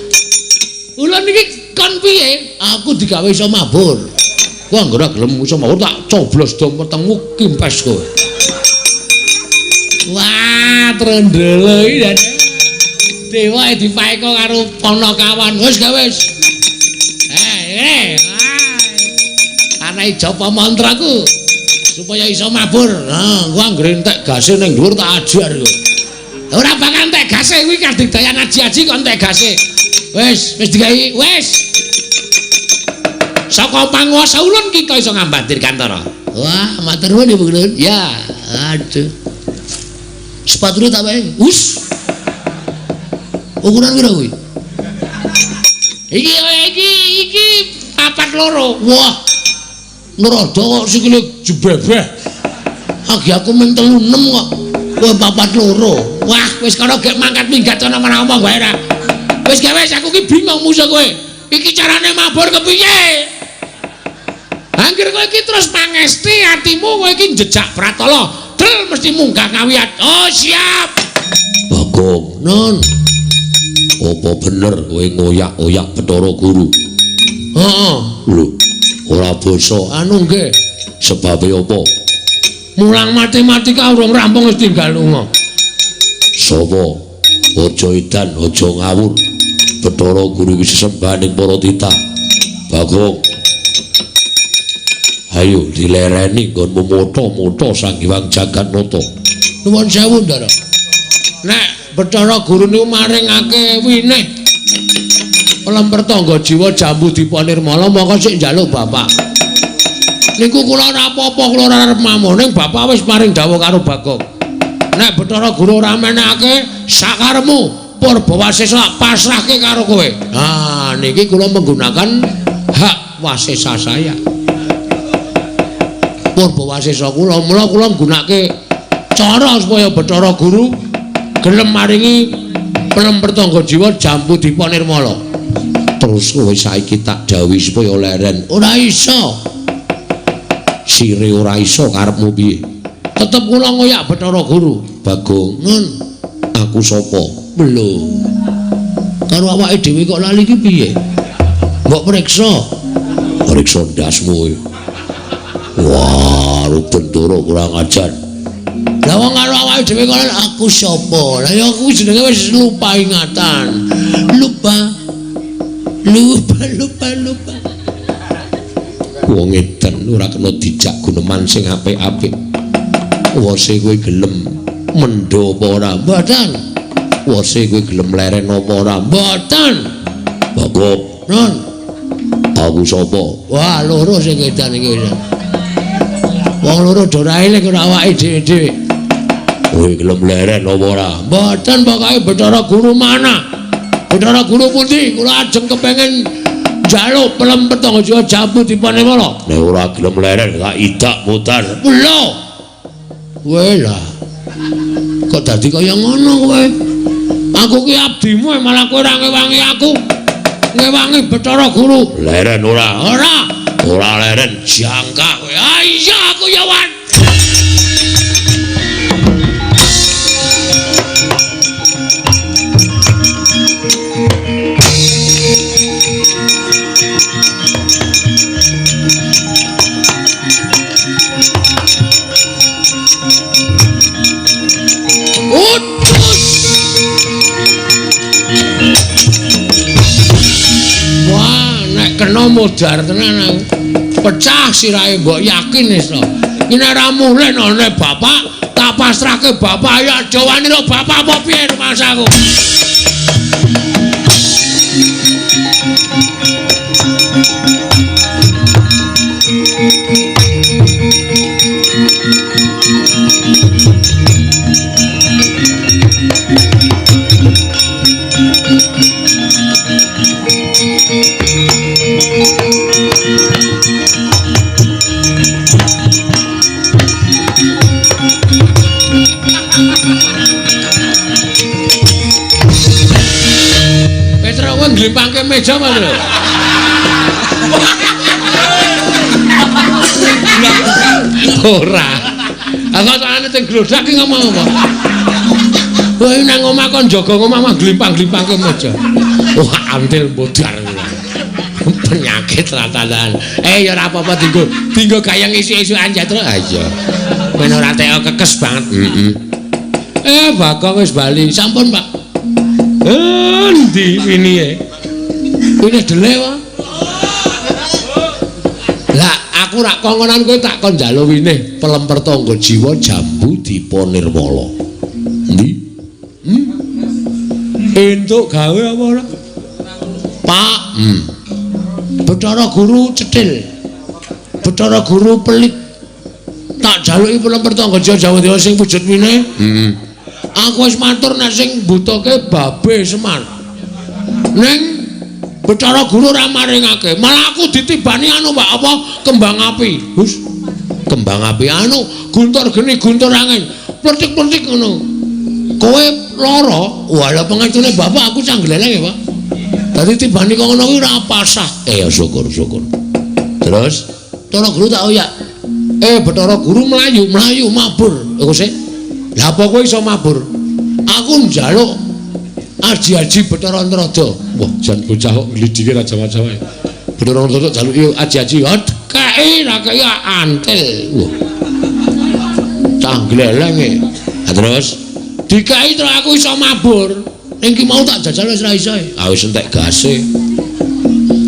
Ulun iki kon piye? Aku digawe iso mabur. Kowe anggere gelem iso mabur tak coblos dom wetengmu kimpes kowe. Wah, trendele iki. Dewa dipaeka karo Panakawan. Wis ga wis. tak nehi japa mantraku supaya iso mabur. Nah, gua anggere entek gase ning dhuwur tak ajar kowe. Ora bakal entek gase kuwi kadigdayan aji-aji kok entek gase. Wis, wis digawe, wis. Saka panguwasa ulun kita iso ngambat Dirgantara. Wah, matur nuwun Ibu Ulun. Ya, aduh. Sepatune tak wae. Us. Ukuran pira kuwi? Iki iki iki 42. Wah. Ngrada kok sikile jebebeh. Agi aku men 36 kok. Kowe 42. Wah, wis kono gek mangkat minggat ana ora omong wae ra. Wis gawe aku ki bingung musuh kowe. Iki carane mabur kepiye? Angger kowe iki terus pangesti atimu kowe iki njejak pratala. Del mesti munggah ngawiyat. Oh, siap. Bagong, nun. Apa bener kowe ngoyak-oyak Bathara Guru? Heeh. Lho, ora basa. Anu nggih. Sebabe apa? Mulang matematika urung rampung wis tinggal lunga. Sapa? Aja edan, aja ngawur. Bathara Guru iki sesembahaning para titah. Bagong. Ayo dilereni nggonmu motha-motha Sang Hyang Jagatnata. Nuwun sewu, Ndara. Nek Bathara Guru niku maringake winih lemper tangga jiwa jambu dipa nirmala mongko sik njaluk bapak. Niku kula ora apa-apa, kula ora arep mamung ning bapak wis paring dawuh karo Bagong. Nek Bathara Guru ora menehake sakaremu Purbawasesa pasrahke karo kowe. Nah, niki kula menggunakan hak wasesa saya. Purbawasesa kula, mula kula nggunakake cara supaya Bathara Guru gelem maringi pelemper tangga jiwa jambu dipa nirmala. Terus kowe saiki tak dawuhi supaya leren. Ora iso. Sire ora iso karepmu piye? Tetep kula ngoyak Bathara Guru. Bagong, nun, aku sapa? Lho. Karo awake dhewe kok lali iki piye? Mbok periksa. Periksa ndasmu kowe. Wah, Bentara kurang ajar. Lah wong karo awake dhewe kok aku sapa? Lah ya aku jenenge wis lupa ingatan. Lupa. Lupa, lupa, lupa. Wong edan ora kena dijak guneman sing apik-apik. Wose kowe gelem mendho apa ora? Mboten. Wose kowe gelem leren apa ora? Mboten. Bagop, nun. Aku sapa? Wah, loro sing edan iki. Wong loro do ora eling ora awake dhewe-dhewe. Kowe gelem leren apa ora? Mboten, pokoke Bathara Guru mana? Bathara Guru pundi? Kula ajeng kepengin njaluk pelem petang jiwa jambu dipa nirmala. Nek ora gelem leren tak idak mutar. Lho. Kowe lah. Kok dadi kaya ngono kowe? Aku ki abdimu malah kowe ora ngewangi aku. Ngewangi Bathara Guru. Leren ora? Ora. Ora leren jangkah kowe. Ah iya aku ya wan. Utus. Wah, nek kena modar tenan aku. Pecah sirahe mbok yakin wis to. Iki nek ora mulih nane bapak, tak pasrahke bapak ya aja wani lho bapak apa piye rumangsaku. Petro kowe nglimpangke meja apa lho? Ora. Aku soalane sing glodak ki ngomong apa? Kowe nang omah kon jaga omah mah glimpang-glimpangke meja. Wah, antil modar. Penyakit ratalan. Ya ora apa-apa dinggo. Dinggo gayeng isuk-isukan jatro. Ha iya. Men ora teko kekes banget. Heeh. Bagong wis bali. Sampun, Pak. Endi winihe? Winihe dele wae. Lah, aku Aku rak kongonan kowe tak kon njaluk winih pelemper tangga jiwa jambu dipa nirmala. Endi? Entuk gawe apa ora? Pak. Bathara Guru cethil. Bathara Guru pelit. Tak jaluki pelemper tangga jiwa jambu dipa sing wujud winih. Aku wis matur nek sing mbutuhke babe Semar. Ning Bathara Guru ora maringake, malah aku ditibani anu Pak, apa kembang api. Hus. Kembang api anu guntur geni guntur angin. Pletik-pletik ngono. Kowe lara, walah pengestune bapak aku canggleleng ya, Pak. Dadi tibani kok ngono kuwi ora pasah. Ya syukur, syukur. Terus Bathara Guru tak oyak. Bathara Guru mlayu, mlayu mabur. Iku sik. Lah apa kowe iso mabur? Aku njaluk aji-aji Bathara Antrada. Wah, jan bocah kok nglidike ra jawa-jawa. Bathara Antrada jaluki aji-aji, kei ra kei antil. Wah. Cah glelenge. Lah terus dikai terus aku iso mabur. Ning ki mau tak jajal wis ra iso. Ah wis entek gase.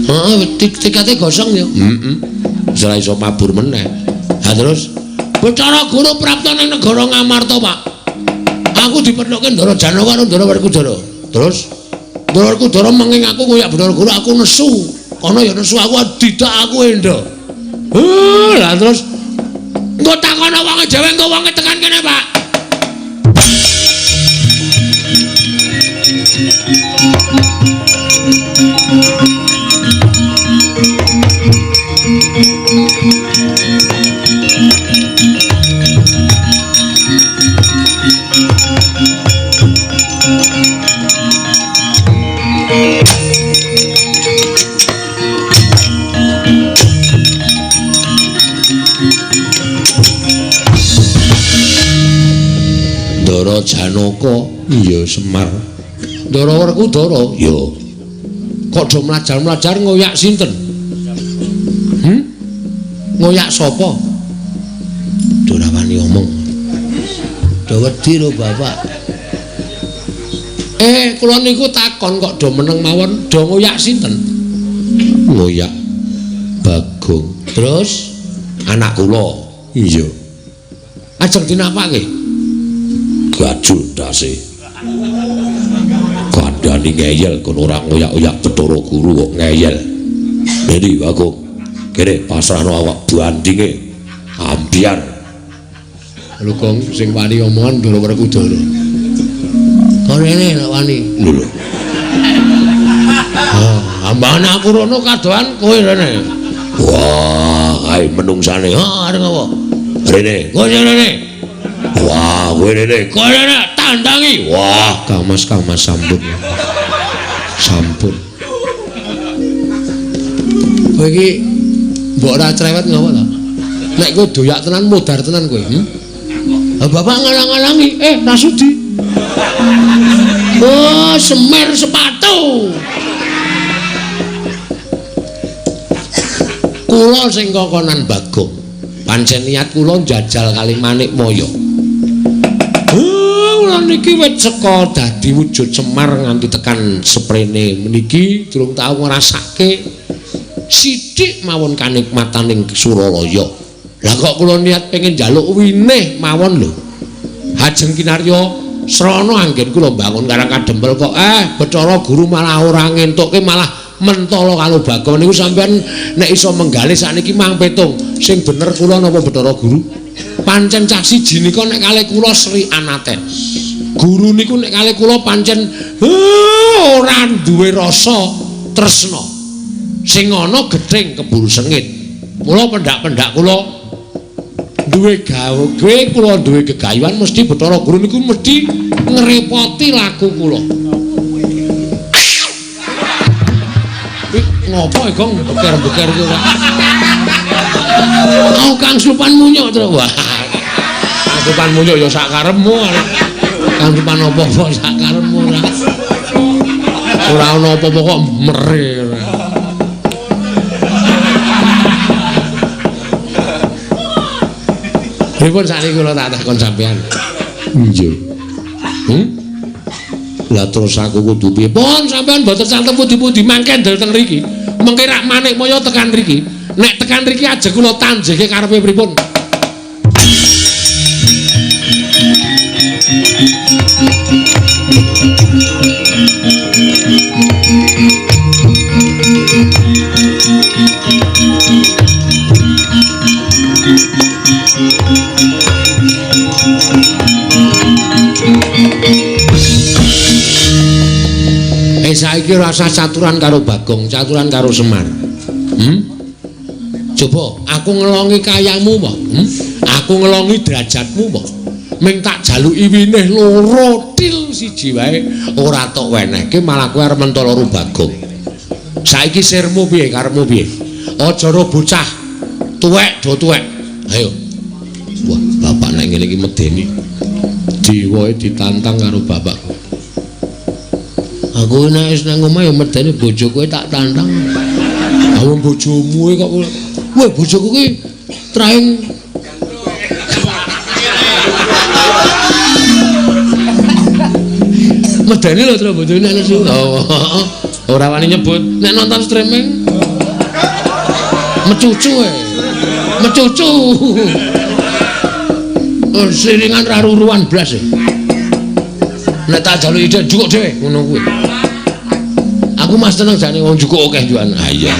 Heeh, tikete gosong ya. Heeh. Wis ra iso mabur meneh. Lah terus Bathara Guru prapta ning negara Ngamarta, Pak. Aku dipethuke Ndara Janaka karo Ndara Werkudara. Terus Ndara Werkudara menging aku koyak Bathara Guru, aku nesu. Kono ya nesu aku didak aku endo. Lah terus engko takono wonge dhewe, engko wonge tekan kene, Pak. Ndara Janaka, iya Semar. Ndara Werkudara, iya. Kok do mlajar-mlajar ngoyak sinten? Ngoyak sapa? Do ora wani omong. Do wedi lho bapak. Kula niku takon kok do meneng mawon, do ngoyak sinten? Ngoyak Bagong. Terus anak kula, iya. Ajeng dinapake? Gajul ndase. Kandhani ngeyel kono ora ngoyak-oyak Bathara Guru kok ngeyel. Dadi Bagong, kene pasrahno awak bandinge. Ambyar. Lho Gong sing wani omongan Ndara Werkudara. Kok rene lho wani. Lho lho. Ah, ambane aku rono kadohan kowe rene. Wah, kae menungsane. Ha, arep apa? Rene. Kowe rene. Wah, kowe rene. Kowe rene tandangi. Wah, Kang Mas, Kang Mas sampun. Sampun. Kowe iki mbok ora cerewet ngopo to? Nek kowe doyak tenan modar tenan kowe, Bapak ngalang-alangi, ra sudi. Oh, semer sepatu. Kula sing kokonan Bagong. Pancen niat kula njajal kali Manikmaya. Kula niki wit seka dadi wujud Semar nganti tekan seprene meniki durung tau ngrasake sithik mawon kanikmataning Suralaya. Lah kok kula niat pengen njaluk winih mawon lho. Hajeng kinarya srana anggen kula mbangun Karang Kadempel kok Bathara Guru malah ora ngentukke malah mentala karo Bagong niku sampean nek iso menggalih sakniki mang petung sing bener kula napa Bathara Guru. Pancen cah siji nika nek kalih kula Sri Anaten. Guru niku nek kalih kula pancen ora duwe rasa tresna. Sing ana gething keburu sengit. Mula pendak-pendak kula duwe gawe kula duwe gegayuhan mesti Bathara Guru niku mesti ngrepoti laku kula. Ngopo e Gong beker-beker iki ora? Oh, Kang Supan munyuk terus. Wah. Kang Supan munyuk ya sak karepmu. Kang Supan apa-apa sak karepmu ora. Ora ana apa-apa kok mere. Pripun sakniki kula tak takon sampean? Nggih. Lah terus aku kudu piye? Pun sampean mboten santen pundi-pundi mangke ndel teng mriki. Mengke rak Manikmaya tekan mriki. Nek tekan mriki ajeng kula tanjeke karepe pripun? Saiki ora usah caturan karo Bagong, caturan karo Semar. Coba aku ngelongi kayamu apa? Aku ngelongi derajatmu apa? Ming tak jaluki winih loro til siji wae ora tok wenehke malah kowe arep mentolo karo Bagong. Saiki sirmu piye karepmu piye? Aja ro bocah tuwek do tuwek. Ayo. Wah, bapak nek ngene iki medeni. Dewae ditantang karo bapakku. Aku nek wis nang omah ya medeni bojoku tak tantang. Ha wong bojomu kok weh bojoku ki traing medeni lho tro bojone nek nesu. Oh, ora wani nyebut. Nek nonton streaming mecucu e. Mecucu. Oh, siringan ra ruruan blas e. Nek tak jaluki ide njukuk dhewe ngono kuwi. Aku mas tenang jane wong njukuk akeh juan. Ha iya.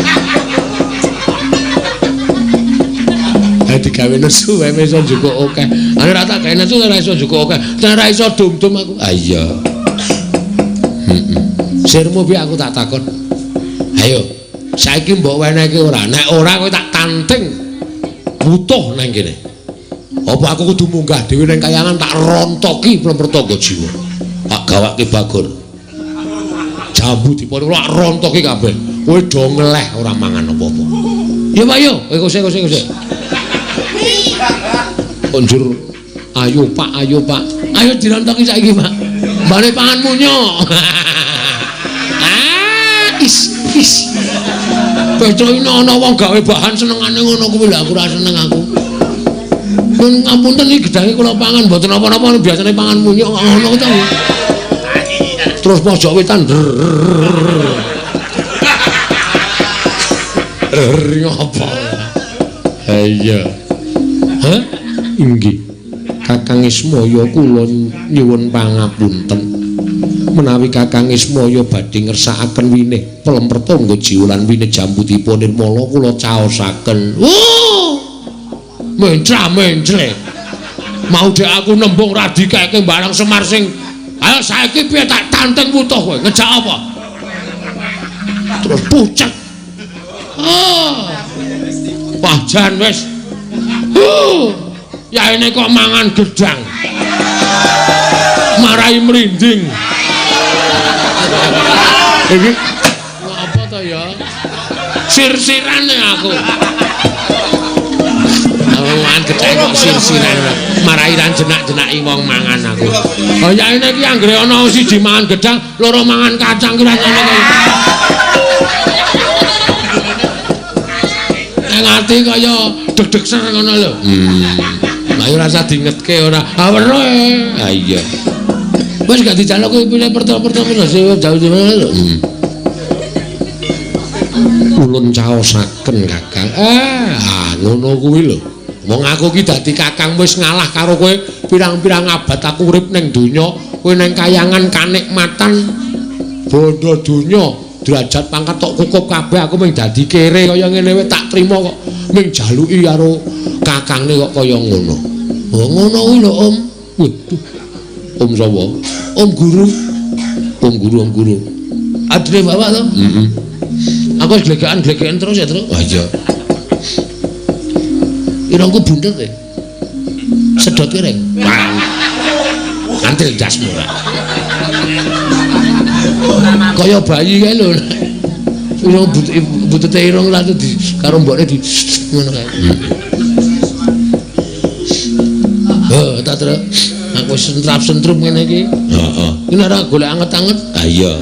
Ha digawe nesu wae iso njukuk akeh. Nek ora tak gawe nesu ora iso njukuk akeh. Nek ora iso dum-dum aku. Ha iya. Heeh. Sirmu piye aku tak takon. Ayo, saiki mbok wenehke ora? Nek ora kowe tak tanting butuh nang kene. Apa aku kudu munggah dhewe nang kayangan tak rontoki plempertangga jiwa. Tak gawake Bagor. Jambu dipon lak rontoki kabeh. Kowe do ngeleh ora mangan apa-apa. Ya Pak yo, kowe kosek. Konjur ayo Pak, ayo Pak. Ayo dirontoki saiki Pak. Mbane panganmu nyok. Ah, is is. Petro ini ana wong gawe bahan senengane ngono kuwi lho aku ora seneng aku. Nun ngapunten iki gedange kula pangan mboten napa-napa biasane pangan munyuk ngono to. Terus pojok wetan ngopo? Ha iya. Hah? Inggih. Kakang Ismaya kula nyuwun pangapunten. Menawi Kakang Ismaya badhe ngersakaken winih pelempertangga jiwa lan winih jambutipun nirmala kula caosaken. Oh! Mencra-mencre. Mau dek aku nembung ra dikeke barang Semar sing ayo saiki piye tak tanteng wutuh kowe ngejak apa? Terus pucet. Oh. Wah jan wis. Yaene kok mangan gedang. Marai mrinding. Iki apa to ya? Sir-sirane aku. Mangan gedang kok sir-siran. Marai ra jenak-jenaki wong mangan aku. Oh yaene iki anggere ana siji mangan gedang, loro mangan kacang ki ra ngono kaya. Nang ati kaya deg-deg ser ngono lho. Lah ya ora usah dingetke ora. Ha weruh. Ha iya. Wis gak dijaluk kuwi pilih pertama-pertama jauh-jauh lho. Ulun caosaken Kakang. Ah ngono kuwi lho. Wong aku ki dadi kakang wis ngalah karo kowe pirang-pirang abad aku urip ning donya, kowe ning kayangan kanikmatan bondo donya, derajat pangkat tok kukup kabeh aku mung dadi kere kaya ngene wae tak trima kok mung jaluki karo kakangne kok kaya ngono. Oh ngono kuwi lho Om. Waduh. Om sapa? Om guru. Om guru, Om guru. Adine bapak to? Heeh. Aku wis glegekan-glegekan terus ya, Tru. Oh iya. Irungku bunder e. Sedot kireng. Kantil dasmu ora. Kaya bayi kae lho. Irung butute irung lalu di karo mbokne di ngono kae. Heh, ta Tru. Aku sentrap-sentrum ngene iki. Heeh. Iki ora golek anget-anget. Ha iya.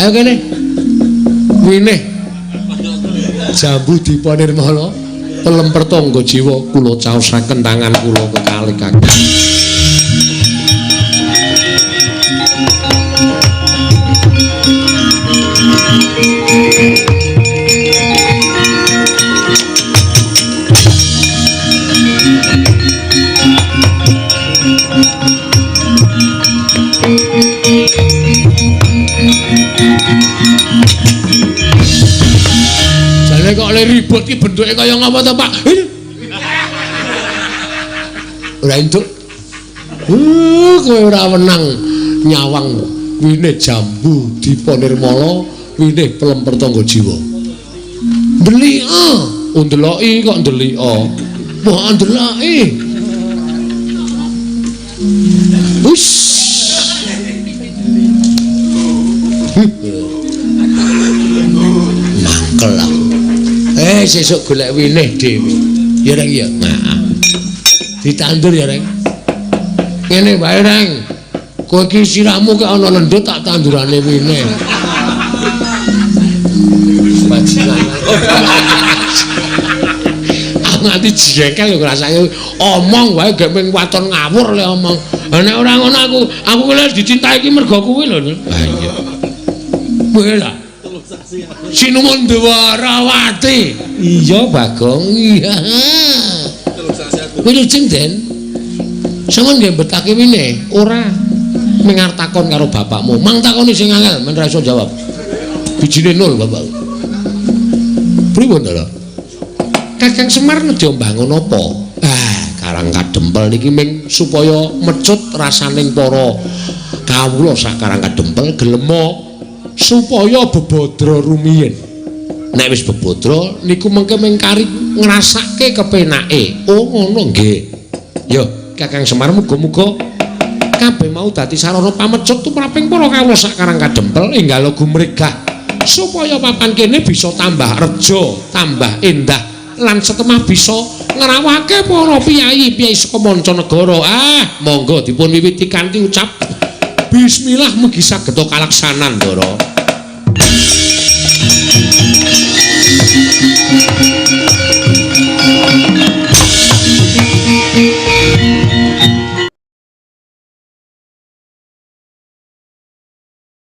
Ayo kene. Winih jambu dipa nirmala pelempertangga jiwa kula caosaken tangan kula kekalih kakang. Kok le ribut ki bentuke kaya ngapa to, Pak? Ora entuk. Kowe ora wenang nyawang winih jambu Dipa Nirmala, winih pelemper tangga jiwa. Ndelika, ndeloki kok ndelika. Wah, ndeloki. Wis. Mangkel aku. Sesuk golek winih dhewe. Ya Reng ya. Nah. Ditandur ya Reng. Ngene wae Reng. Kowe iki sirahmu kek ana lendut tak tandurane winih. Bajingan. Aku nganti jengkel lho ngrasake omong wae gek ming waton ngawur le omong. Lah nek ora ngono aku lek dicintai iki mergo kuwi lho. Ha iya. Kowe lah. Sinuwun Dwarawati. Iya Bagong. Iya. Wilujeng Den. Sampeyan nggih betake winih? Ora. Ming arep takon karo bapakmu. Mang takoni sing angel men ra iso jawab. Bijine nol bapak. Pripun to? Kakang Semar nedya mbangun apa? Ah, Karang Kadempel niki ming supaya mecut rasaning para kawula sak Karang Kadempel gelema supaya bebadra rumiyin. Nek wis bebadra niku mengke ming kari ngrasake kepenake. Oh ngono nggih. Yo Kakang Semar muga-muga kabeh mau dadi sarana pamecut tumraping para kawula sak Karang Kadempel enggal gumregah supaya papan kene bisa tambah reja, tambah endah lan setemah bisa ngrawake para piyayi-piyayi saka mancanegara. Ah, monggo dipun wiwiti kanthi ucap bismillah mugi saged kalaksanan, Ndara.